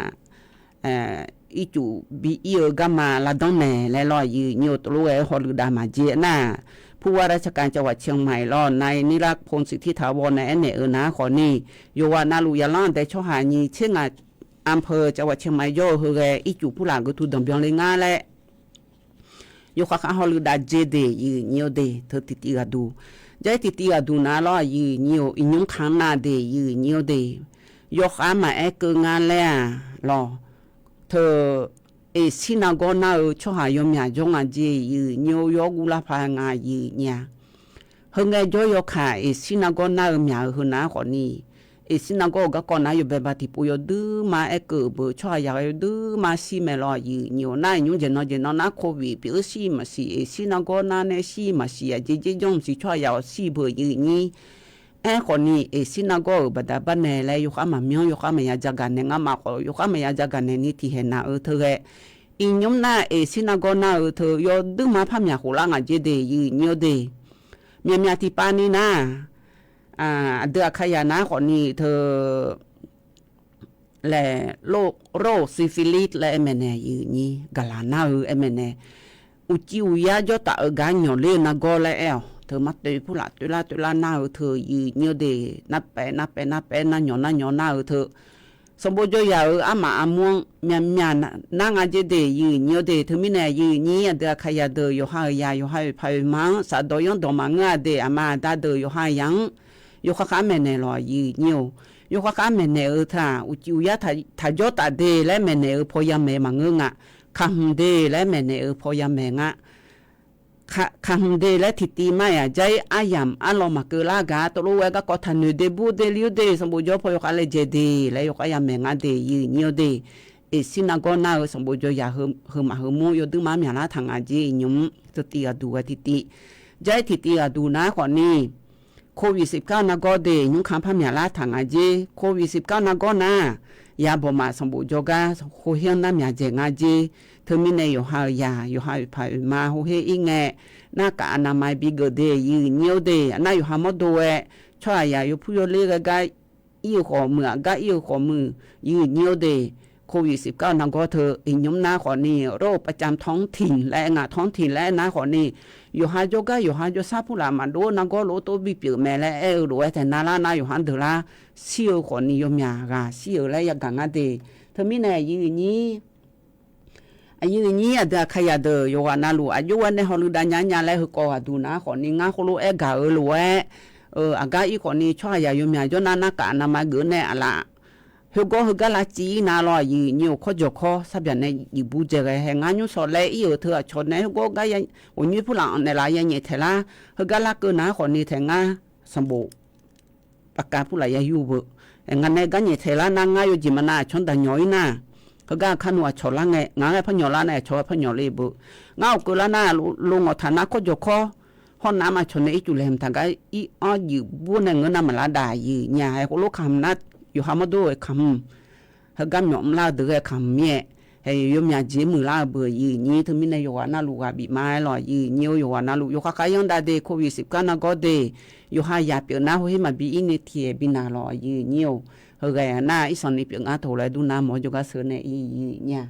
ircuf bi ir-eu garma lavdanr naeq laer lawr yuif nyir-awr, tov lof ghae-aer hawlui dav maqjeq nar. ผู้ว่าราชการจังหวัดเชียงใหม่ lawr นายนิรักษ์ พงษ์สิทธิถาวร nae aernaeq-eu nar khawfni yawqghaq navluf yaqlanr aqdae tsawrhaq nyiq tser ngaq อำเภอ จังหวัดเชียงใหม่ jawr-eu heughae ircuf purlaf geutu danqbyan le ngar laer yawkhav khav hawlui dav dzae de yuif nyir-awr de. Teu tiqtiv ghaqduq, jar-ir tiqtiv ghaqduq nar lawr yuif nyir-awr, iqnymr kanq nav de yuif nyir-awr de. Yawkhav maqaer keuv ngar laer-aq lawq, teu เอเชีย nargawr nar-eu tsawrhaq yawmyaq jawr nga jeq yuif nyir-awr, yawr guvlar paq nga yuif nyir-a. Heungae jawr yawkaq เอเชีย nargawr nar-eu myaq-eu heu nar khawfni เอเชีย nargawr-euq garkawv nar yawbae ba tiqpov yawduima aer keuv-euq beu tsawrhaq yaq ghae yawduima shir mae lawr yuif nyir-awr. Nar iqnymr jeq nan jeq nan nar โควิด pyeuf-eu shir maqsiq, เอเชีย nargawr nar nae shir maqsiq, aqjeq dzer janr maqsiq, tsawrhaq yaq-awq shir beu yuif nyir. Aerkhawfni เอเชีย nargawr-euq baqda barnae laer yawkhav maqmyanr, yawkhav maqya jagaq naeq ngar ma khawf, yawkhav maqya jagaq naeq ni tiqhaeq naq-eu teu ghae iqnymr nar เอเชีย nargawr nar-eu teu yawduima par myaq khof lar ngaq jeq de yuif nyir-awr de. Myaqmyaq tiqpav ni nar, aqdui aqkar yaq nar khawfni teu laer, โรค syphilis laer aer maeqnaeq yuif nyir gaqlaq nar-eu aer maeqnaeq. Uqcif uqyar jawr taf-eu gar nyawq ler-eu nargawr laer aer-awq. Teu mar toeq purlaf toeqlar toeqlar nar-eu teu yuif nyir-awr de. Nar paef nar paef nar paef nar nyawq nar nyawq nar-eu teu sanqbof jawr yaq-euq armaf armur-anr myaqmyaq nar nga jeq de yuif nyir-awr de. Teumirnae yuif nyir aqdui aqkar yaq deuq yawqha-euq yaq yawqha-euq paq-euq ma-anr safdawq yanr dawq maqngeur-a de. Aqma aqda deuq yawqha yaq-anr yawkhav khav maeqnaeq lawq yuif nyir-awq. Yawkhav khav maeqnaeq-eu teu-aq, uqcif uqyar taq jawr taf de laer maeqnaeq-eu paw yamaeq maqngeur nga. Kaqhmq de laer maeqnaeq-eu paw yamaeq nga. Kaqhmq de laer tiqtiv mar-aq, jar-ir aryamq arlawq maqkeuv lar gaq-a. Tov lof ghae garkawv taqnoeq de bur de li-awr de, sanqbof jawr paw yawkhav laejae de laer yawkhav yamaeq ngar de yuif nyir-awr de. Eqsir nargawr nar-eu sanqbof jawr yaq heu, heu maf heu mur yawduir mar myaqlar taq nga jer. Iqnymr teutiv ghaqduq ghae tiqtiv, jair tiqtiv ghaqduq nar khawfni, โควิดสิบเก้า nargawr de nymrkanr par myaqlar taq nga jer. โควิดสิบเก้า nargawr nar, yabawq maf sanqbof jawrgar heuher-anr nar myaqdzaeq nga jer. Teumirnae yawqha-euq yaq, yawqha oeqpaq oeqma heuher ir ngae, narkaf aqnavmai bigeuf de. Yawqnyir-or de, aqnar yawqha mawrdo ghae, tsawrhaqzaq yawpur yawler ghae gar ir-eu khawf muiq, aqgar ir-eu khawf muiq. Yawqnyir-or de, โควิดสิบเก้า nargawr teu iqnymr nar khawfni, โรคประจำท้องถิ่น laer aer nga, ท้องถิ่น laer aer nar khawfni, yawqha jawrgar yawqha jawrsar purlaf maqdov-eu nargawr lof-aer tov bipyeuf mae laer aer-eu lof-aer taeq nar lar nar yawqha-anr deuq lar shir-eu khawfni yawmyaq ghaq shir-euq laer yagaq ngar de. Teumirnae aqyuif aqnyir, aqyuif aqnyir aqdui aqkaqyaq deuq yawqghaq navluf aqjox ghae nae hawluiv dav nya nya laer heukawv ghaqduq nar khawfni ngar khoerlof-aer gaq-eu lof-aer, aqgar ir khawfni tsawrhaqzaq yawmyaq jawr nar narkaf aqnavmai geuf nae aqlaf, khoergawr heugar lavciv ir nar lawr. Aqyuif aqnyir-or, kawrjawq kawr sar byaq nae jiqbur dzae ghae hae ngar nymr shawq laer ir-euq teu aqcawq nae khoergawr gar ghawqnyoer purlaf-anr naeqlaf ya nyaef taeq lar. Heugar larkeuv nar khawfni taeq ngar sanqbof pavkav purlaf ya yur beu. Ngaq nae gar nyaef taeq lar nar ngar yawjeq maqnav aqcawq-anr daq nyawq ir nar, heugar kar nmr aqcawq lar ngae ngaq-anr ghae par nyawq lar nae aqcawq ghae par nyawq le beu. Ngar awq keuv lar nar, lo ngawq taq nar kawrjawq kawr, hawr nav-anr aqcawq nae ircuf laeqhmq taq gar ir-anr jiqbur nae ngeur nar maqlar daq. Aqyuif aqnyir-a, aer khoerlof kamq nar, yawqha mawrdo-eu kamq, heugar myawf mrlar-eu deuq ghae kamq mir-aer, hae yawmyaq jeq muiqlar-eu beu. Aqyuif aqnyir, teumirnae yawqghaq navluf ghaq bif ma-aer lawq. Aqyuif aqnyir-or, yawqghaq navluf yawkhav khav yanr dav de, โควิดสิบเก้า nargawr de, yawqha yaq pyeuf nar heuher maqbi ir ni tiqghae bi naq lawq. Aqyuif aqnyir-or, heughaq nar irsanq ni pyeuf ngar taq laer dur nar mawr jawrgar sheu nae ir aqyuif aqnyir-a.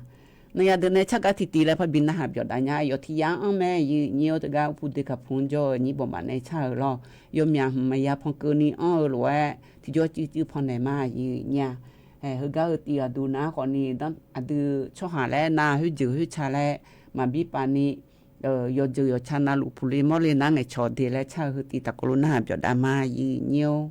Nawnyaf deuq nae tsargaq tiqtiv laer par bi narhaq byawf dav nya. Aqyawf tiq yar-anr mae. Aqyuif aqnyir-or, teugar uqpuq de kaqpu-anr jawr-eu nyir bawqmaf nae car-euq lawr. Yawmyaq hmq maqya pan keuvni anr-eu lof-aer tiqjawr cuiv cuiv pan naeq ma. Aqyuif aqnyir-a, heugar heu tiv ghaqduq nar khawfni, aqdui tsawrhaq laer nar khoerjeuq khoerca laer maqbi pavni, yawjeuq yawqca navluf puqle mawrle nar ngaeqcawq de laer car-eu heu tiv taqkawv lof narhaq byawf dav ma. Aqyuif aqnyir-or.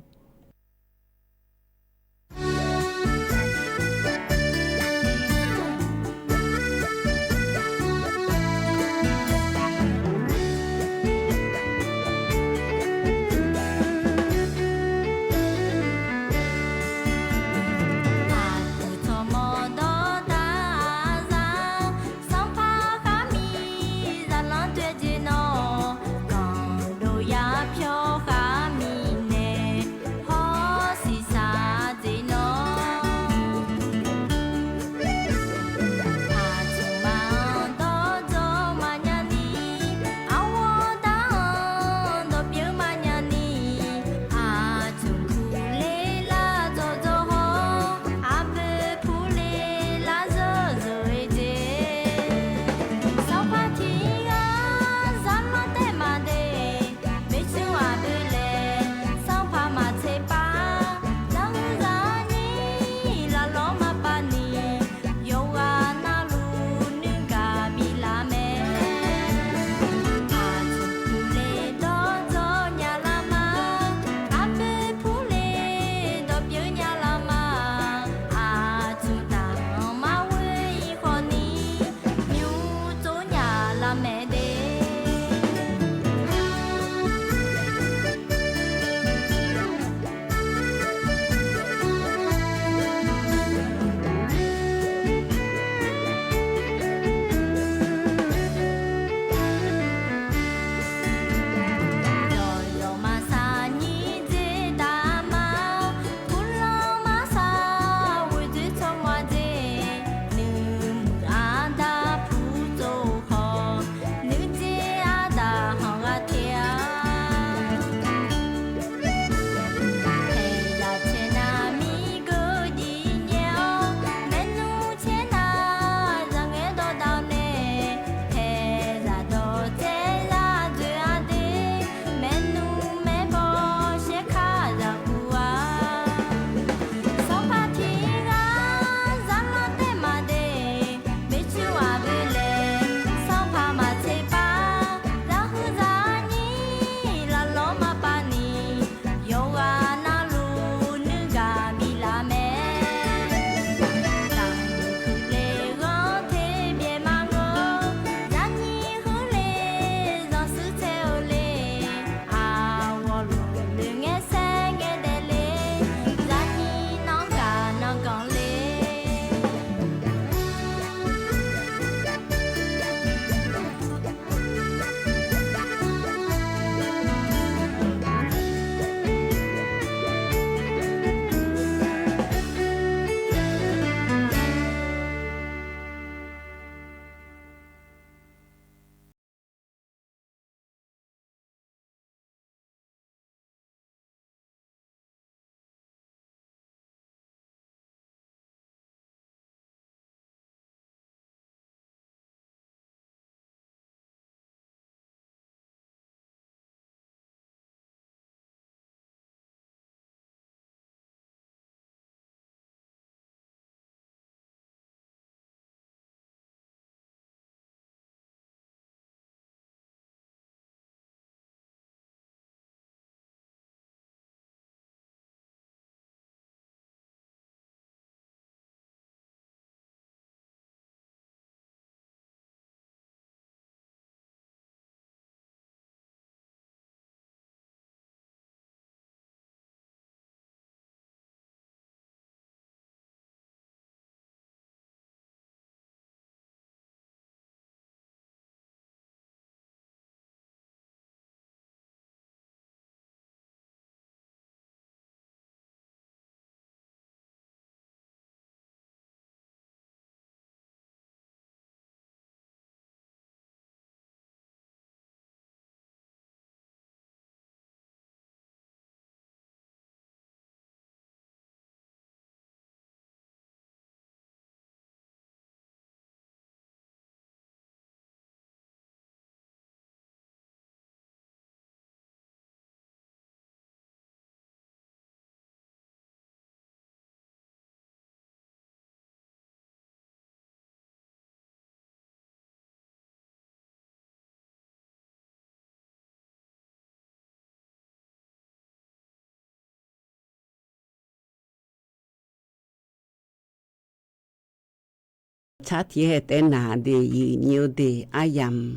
Tar tiq-aer hae taef-aer naq de, yif nyir-eu de, aryamq,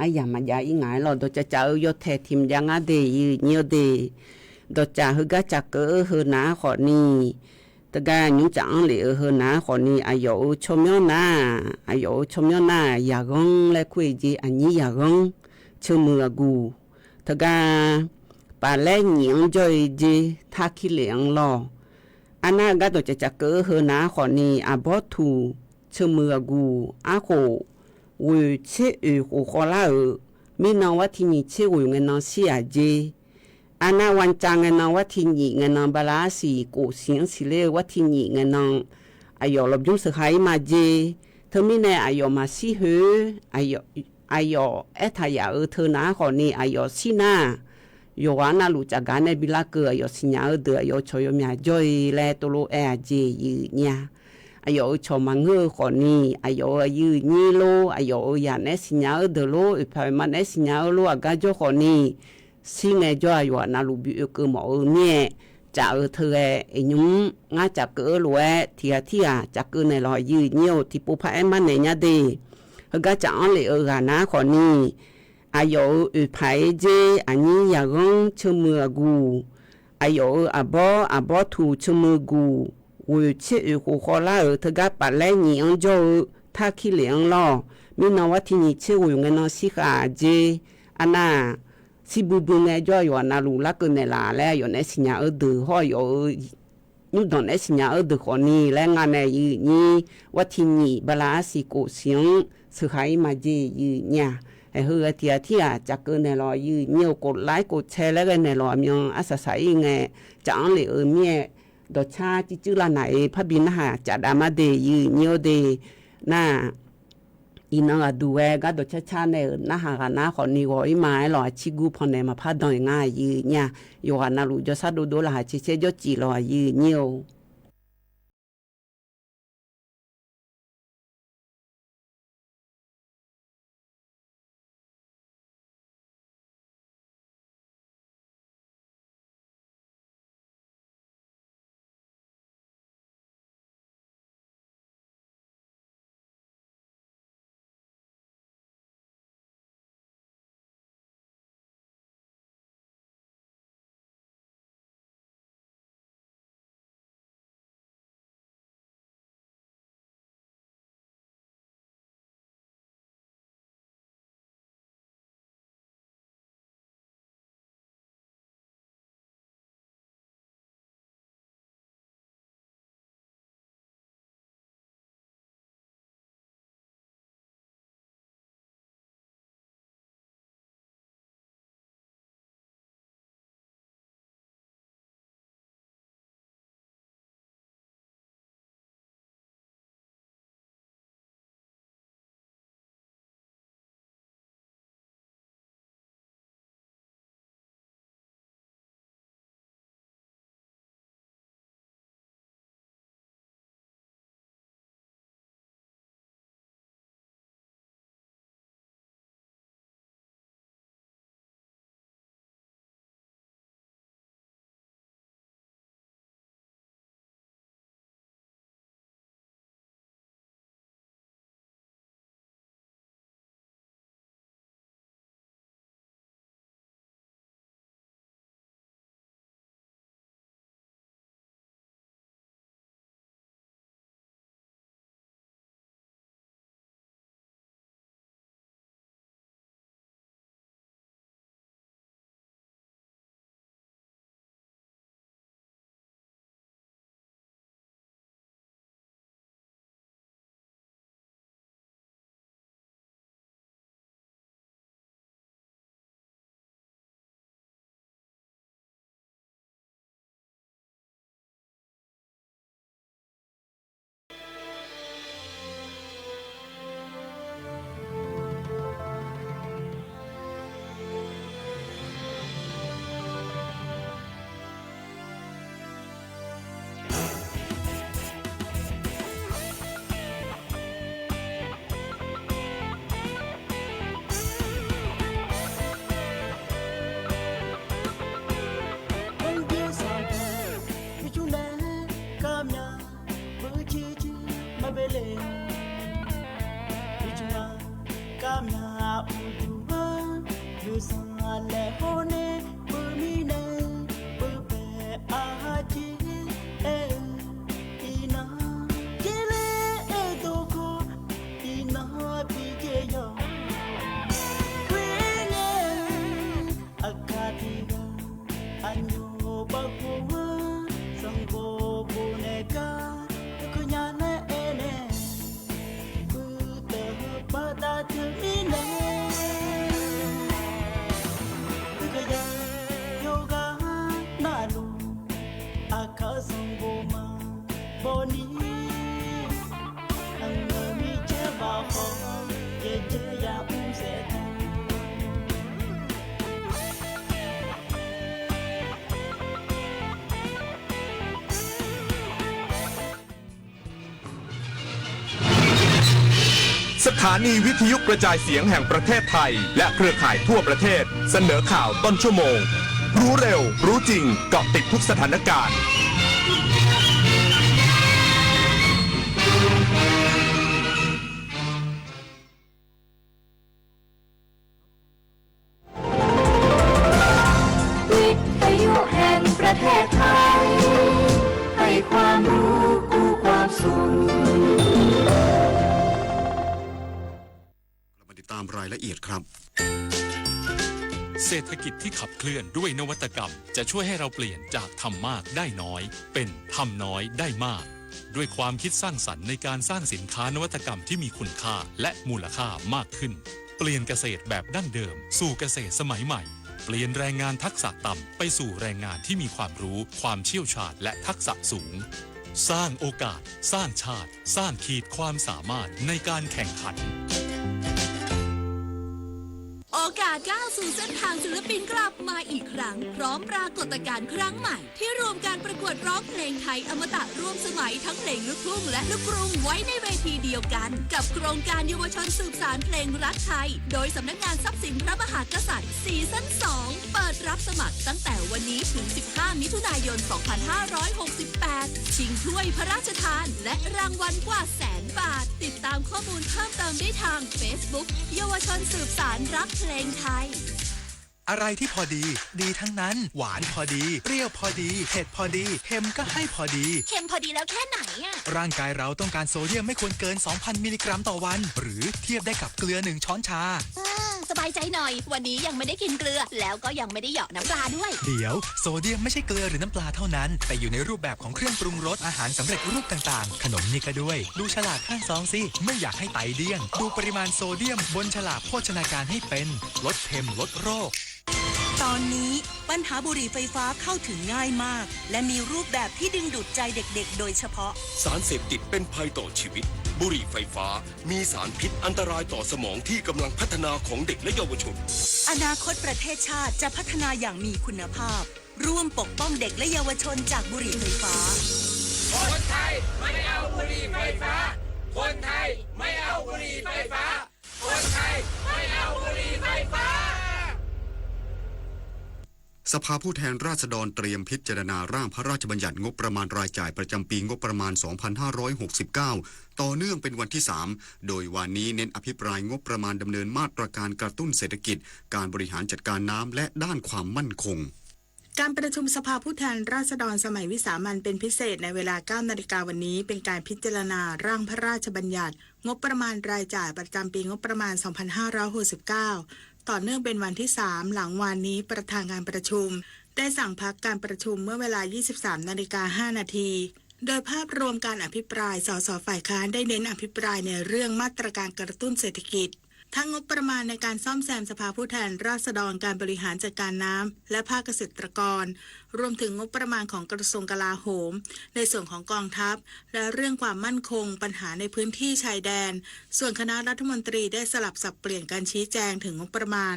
aryamq maqjav-ir ngaq-aer lawr, dawqcaf caf-eu yawtae tiq maqjav ngar de, yif nyir-eu de, dawqcaf heugar caqkeuv-eu heu nav-aer khawfni, teugar nymr caf-anr lef-eu heu nav-aer khawfni, aqyawf-euq tsawrmyanr nar, aqyawf-euq tsawrmyanr nar, yaqghanr laer kur-eq jeq, aqnyir yaqghanr, ceumuiq aqguq, teugar paflaer nyif-anr jawr-eu jeq, tarkir lef-anr lawr. Arnar gar dawqcaf caf keuv-eu heu nav-aer khawfni, aqbawr tuq, ceumuiq aqguq, arkhof, ghoeq tser oeq khof khawvlar-euq, mirnan war tiq nyiq tser ghoeq ngae nan shir-aq jeq. Arnar war cav ngae nan war tiq nyiq ngae nan bala arsiq kof siq-anr siqler-eu war tiq nyiq ngae nan, aqyawf lawqbymr sheuqha-ir ma jeq. Teumirnae aqyawf maqshir khoer, aqyawf aertaq yaf-euq teu nav-aer khawfni aqyawf shir nar, yawqghaq navluf cafgaq nae bilar keuv aqyawf siqnya-eu deuq aqyawf-euq cawq yawmyaq jawr-ir laer tovlof-aer-aq jeq, yif nyir-a. Aqyawf-euq cawq maqngeur-eu khawfni, aqyawf-euq aqyuif nyir lor, aqyawf-euq yaq naeq-aer siqnya-eu deuq lor, oeqpaq oeqma naeq-aer siqnya-eu lor, aqgar jawr khawfni, shir ngae jawr-aq yawqghaq navluf bi oekeuv mawf-eu mirnae, caf-eu teu ghae iqnymr ngar caf keuv-eu lof-aer tiq ghaq tirghaq caf keuv naeqlawq, aqyuif nyir-or. Tiqpov paraer mar naeq nya de. Heugar caf-anr lef-eu ghaq nav-aer khawfni, aqyawf-euq oeqpaq-ir jer, aqnyir yaqghanr, ceumuiq aqguq, aqyawf-euq aqbawr, aqbawr tuq, ceumuiq guq, ghoeq tser oeq khof khawvlar-euq teugar paflaer nyif-anr jawr-eu, tarkir lef-anr lawr. Mirnan war tiq nyiq tser ghoeq ngae nan shir khav-aq jer. Arnar, shir buibui ngae jawr-aq yawqghaq navluf larkeuv naeqlaf laer aqyawf naeq-aer siqnya-eu deuq hawr-aq yawf-euq nymrdanq naeq-aer siqnya-eu deuq khawfni laer nga nae, yif nyir, war tiq nyiq bala arsiq kof siq-anr sheuqha-ir ma jeq, yif nyir-a. Ae, heu ghae tiq ghaq tirghaq caf keuv naeqlawq, yif nyir-or. Kof laer kof cae laer ghae naeqlawq, aqmyan arsaq saq-ir ngae, caf-anr lef-eu mirnae, dawqcar circuir lar naq-iq parbi narhaq caf dav mar de, yif nyir-or de. Nar, iqnan ghaqduq ghae gar dawqcar car nae-euq narhaq ghaq nar khawfni ghawq-ir ma-aer lawq, aqcir gur pannaeq maqpar dan-iq ngar, yif nyir-a. Yawqghaq navluf jawrshar dovdov laqkhaq caer caer jawrcif lawq, yif nyir-or. Maqbeuv le-a. Armyaq uqduq-anr nuisar laeqhawr nae beumirnae beupae aqjeq aer-eu iqnan, Jerler aerdov khawf iqnan bijae yawq. Khoerngae-eu aqkaq tiqghaq aqnyoq bavkov-anr sanqbof bofnaeq gar, teukeuvnya laer aernaeq, puiv deuq-eu baqda'teumirnae, teukeuvnya yawqghaq navluf aqkaq-eu sanqbof ma bawni, aqngeur Miqyaer baoq khawf yaejae yamr saef taq. สถานีวิทยุกระจายเสียงแห่งประเทศไทย และเครือข่ายทั่วประเทศ เสนอข่าวต้นชั่วโมง รู้เร็ว รู้จริง เกาะติดทุกสถานการณ์ วิทยุแห่งประเทศไทย ให้ความรู้กู้ความสุข เรามาติดตามรายละเอียดครับ เศรษฐกิจที่ขับเคลื่อนด้วยนวัตกรรม จะช่วยให้เราเปลี่ยนจากทำมากได้น้อย เป็นทำน้อยได้มาก ด้วยความคิดสร้างสรรค์ในการสร้างสินค้านวัตกรรมที่มีคุณค่าและมูลค่ามากขึ้น เปลี่ยนเกษตรแบบดั้งเดิมสู่เกษตรสมัยใหม่ เปลี่ยนแรงงานทักษะต่ำไปสู่แรงงานที่มีความรู้ ความเชี่ยวชาญ และทักษะสูง สร้างโอกาส สร้างชาติ สร้างขีดความสามารถในการแข่งขัน โอกาสก้าวสู่เส้นทางศิลปินกลับมาอีกครั้ง พร้อมปรากฏการณ์ครั้งใหม่ ที่รวมการประกวดร้องเพลงไทยอมตะร่วมสมัยทั้งเพลงลูกทุ่งและลูกกรุงไว้ในเวทีเดียวกัน กับโครงการเยาวชนสืบสานเพลงรักไทย โดยสำนักงานทรัพย์สินพระมหากษัตริย์ ซีซั่นสอง เปิดรับสมัครตั้งแต่วันนี้ถึง สิบห้า มิถุนายน สองพันห้าร้อยหกสิบแปด ชิงถ้วยพระราชทาน และรางวัลกว่าแสนบาท ติดตามข้อมูลเพิ่มเติมได้ทาง Facebook เยาวชนสืบสานรักเพลงไทย อะไรที่พอดี ดีทั้งนั้น หวานพอดี เปรี้ยวพอดี เผ็ดพอดี เค็มก็ให้พอดี เค็มพอดีแล้วแค่ไหนอะ ร่างกายเราต้องการโซเดียมไม่ควรเกิน สองพัน มิลลิกรัมต่อวัน หรือเทียบได้กับเกลือหนึ่งช้อนชา อืม สบายใจหน่อย วันนี้ยังไม่ได้กินเกลือ แล้วก็ยังไม่ได้เหยาะน้ำปลาด้วย เดี๋ยว โซเดียมไม่ใช่เกลือหรือน้ำปลาเท่านั้น แต่อยู่ในรูปแบบของเครื่องปรุงรส อาหารสำเร็จรูปต่างๆ ขนมนี่ก็ด้วย ดูฉลากข้างซองสิ ไม่อยากให้ไตเดี้ยง ดูปริมาณโซเดียมบนฉลากโภชนาการให้เป็น ลดเค็ม ลดโรค ตอนนี้ปัญหาบุหรี่ไฟฟ้าเข้าถึงง่ายมาก และมีรูปแบบที่ดึงดูดใจเด็กๆ โดยเฉพาะ สารเสพติดเป็นภัยต่อชีวิต บุหรี่ไฟฟ้า มีสารพิษอันตรายต่อสมองที่กำลังพัฒนาของเด็กและเยาวชน อนาคตประเทศชาติจะพัฒนาอย่างมีคุณภาพ ร่วมปกป้องเด็กและเยาวชนจากบุหรี่ไฟฟ้า คนไทยไม่เอาบุหรี่ไฟฟ้า คนไทยไม่เอาบุหรี่ไฟฟ้า คนไทยไม่เอาบุหรี่ไฟฟ้า สภาผู้แทนราษฎรเตรียมพิจารณาร่างพระราชบัญญัติงบประมาณรายจ่ายประจำปีงบประมาณ สองพันห้าร้อยหกสิบเก้า ต่อเนื่องเป็นวันที่ สาม โดยวานนี้เน้นอภิปรายงบประมาณดำเนินมาตรการกระตุ้นเศรษฐกิจ การบริหารจัดการน้ำและด้านความมั่นคง การประชุมสภาผู้แทนราษฎรสมัยวิสามัญเป็นพิเศษในเวลา เก้า นาฬิกาวันนี้ เป็นการพิจารณาร่างพระราชบัญญัติงบประมาณรายจ่ายประจำปีงบประมาณ สองพันห้าร้อยหกสิบเก้า ต่อเนื่องเป็นวันที่ สาม หลังวานนี้ประธานการประชุมได้สั่งพักการประชุมเมื่อเวลา ยี่สิบสาม นาฬิกา ห้า นาที โดยภาพรวมการอภิปราย สส ฝ่ายค้านได้เน้นอภิปรายในเรื่องมาตรการกระตุ้นเศรษฐกิจ ทั้งงบประมาณในการซ่อมแซมสภาผู้แทนราษฎร การบริหารจัดการน้ำ และภาคเกษตรกร รวมถึงงบประมาณของกระทรวงกลาโหม ในส่วนของกองทัพ และเรื่องความมั่นคง ปัญหาในพื้นที่ชายแดน ส่วนคณะรัฐมนตรีได้สลับสับเปลี่ยนการชี้แจงถึงงบประมาณ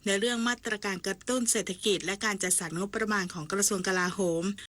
ในเรื่องมาตรการกระตุ้นเศรษฐกิจ และการจัดสรรงบประมาณของกระทรวงกลาโหม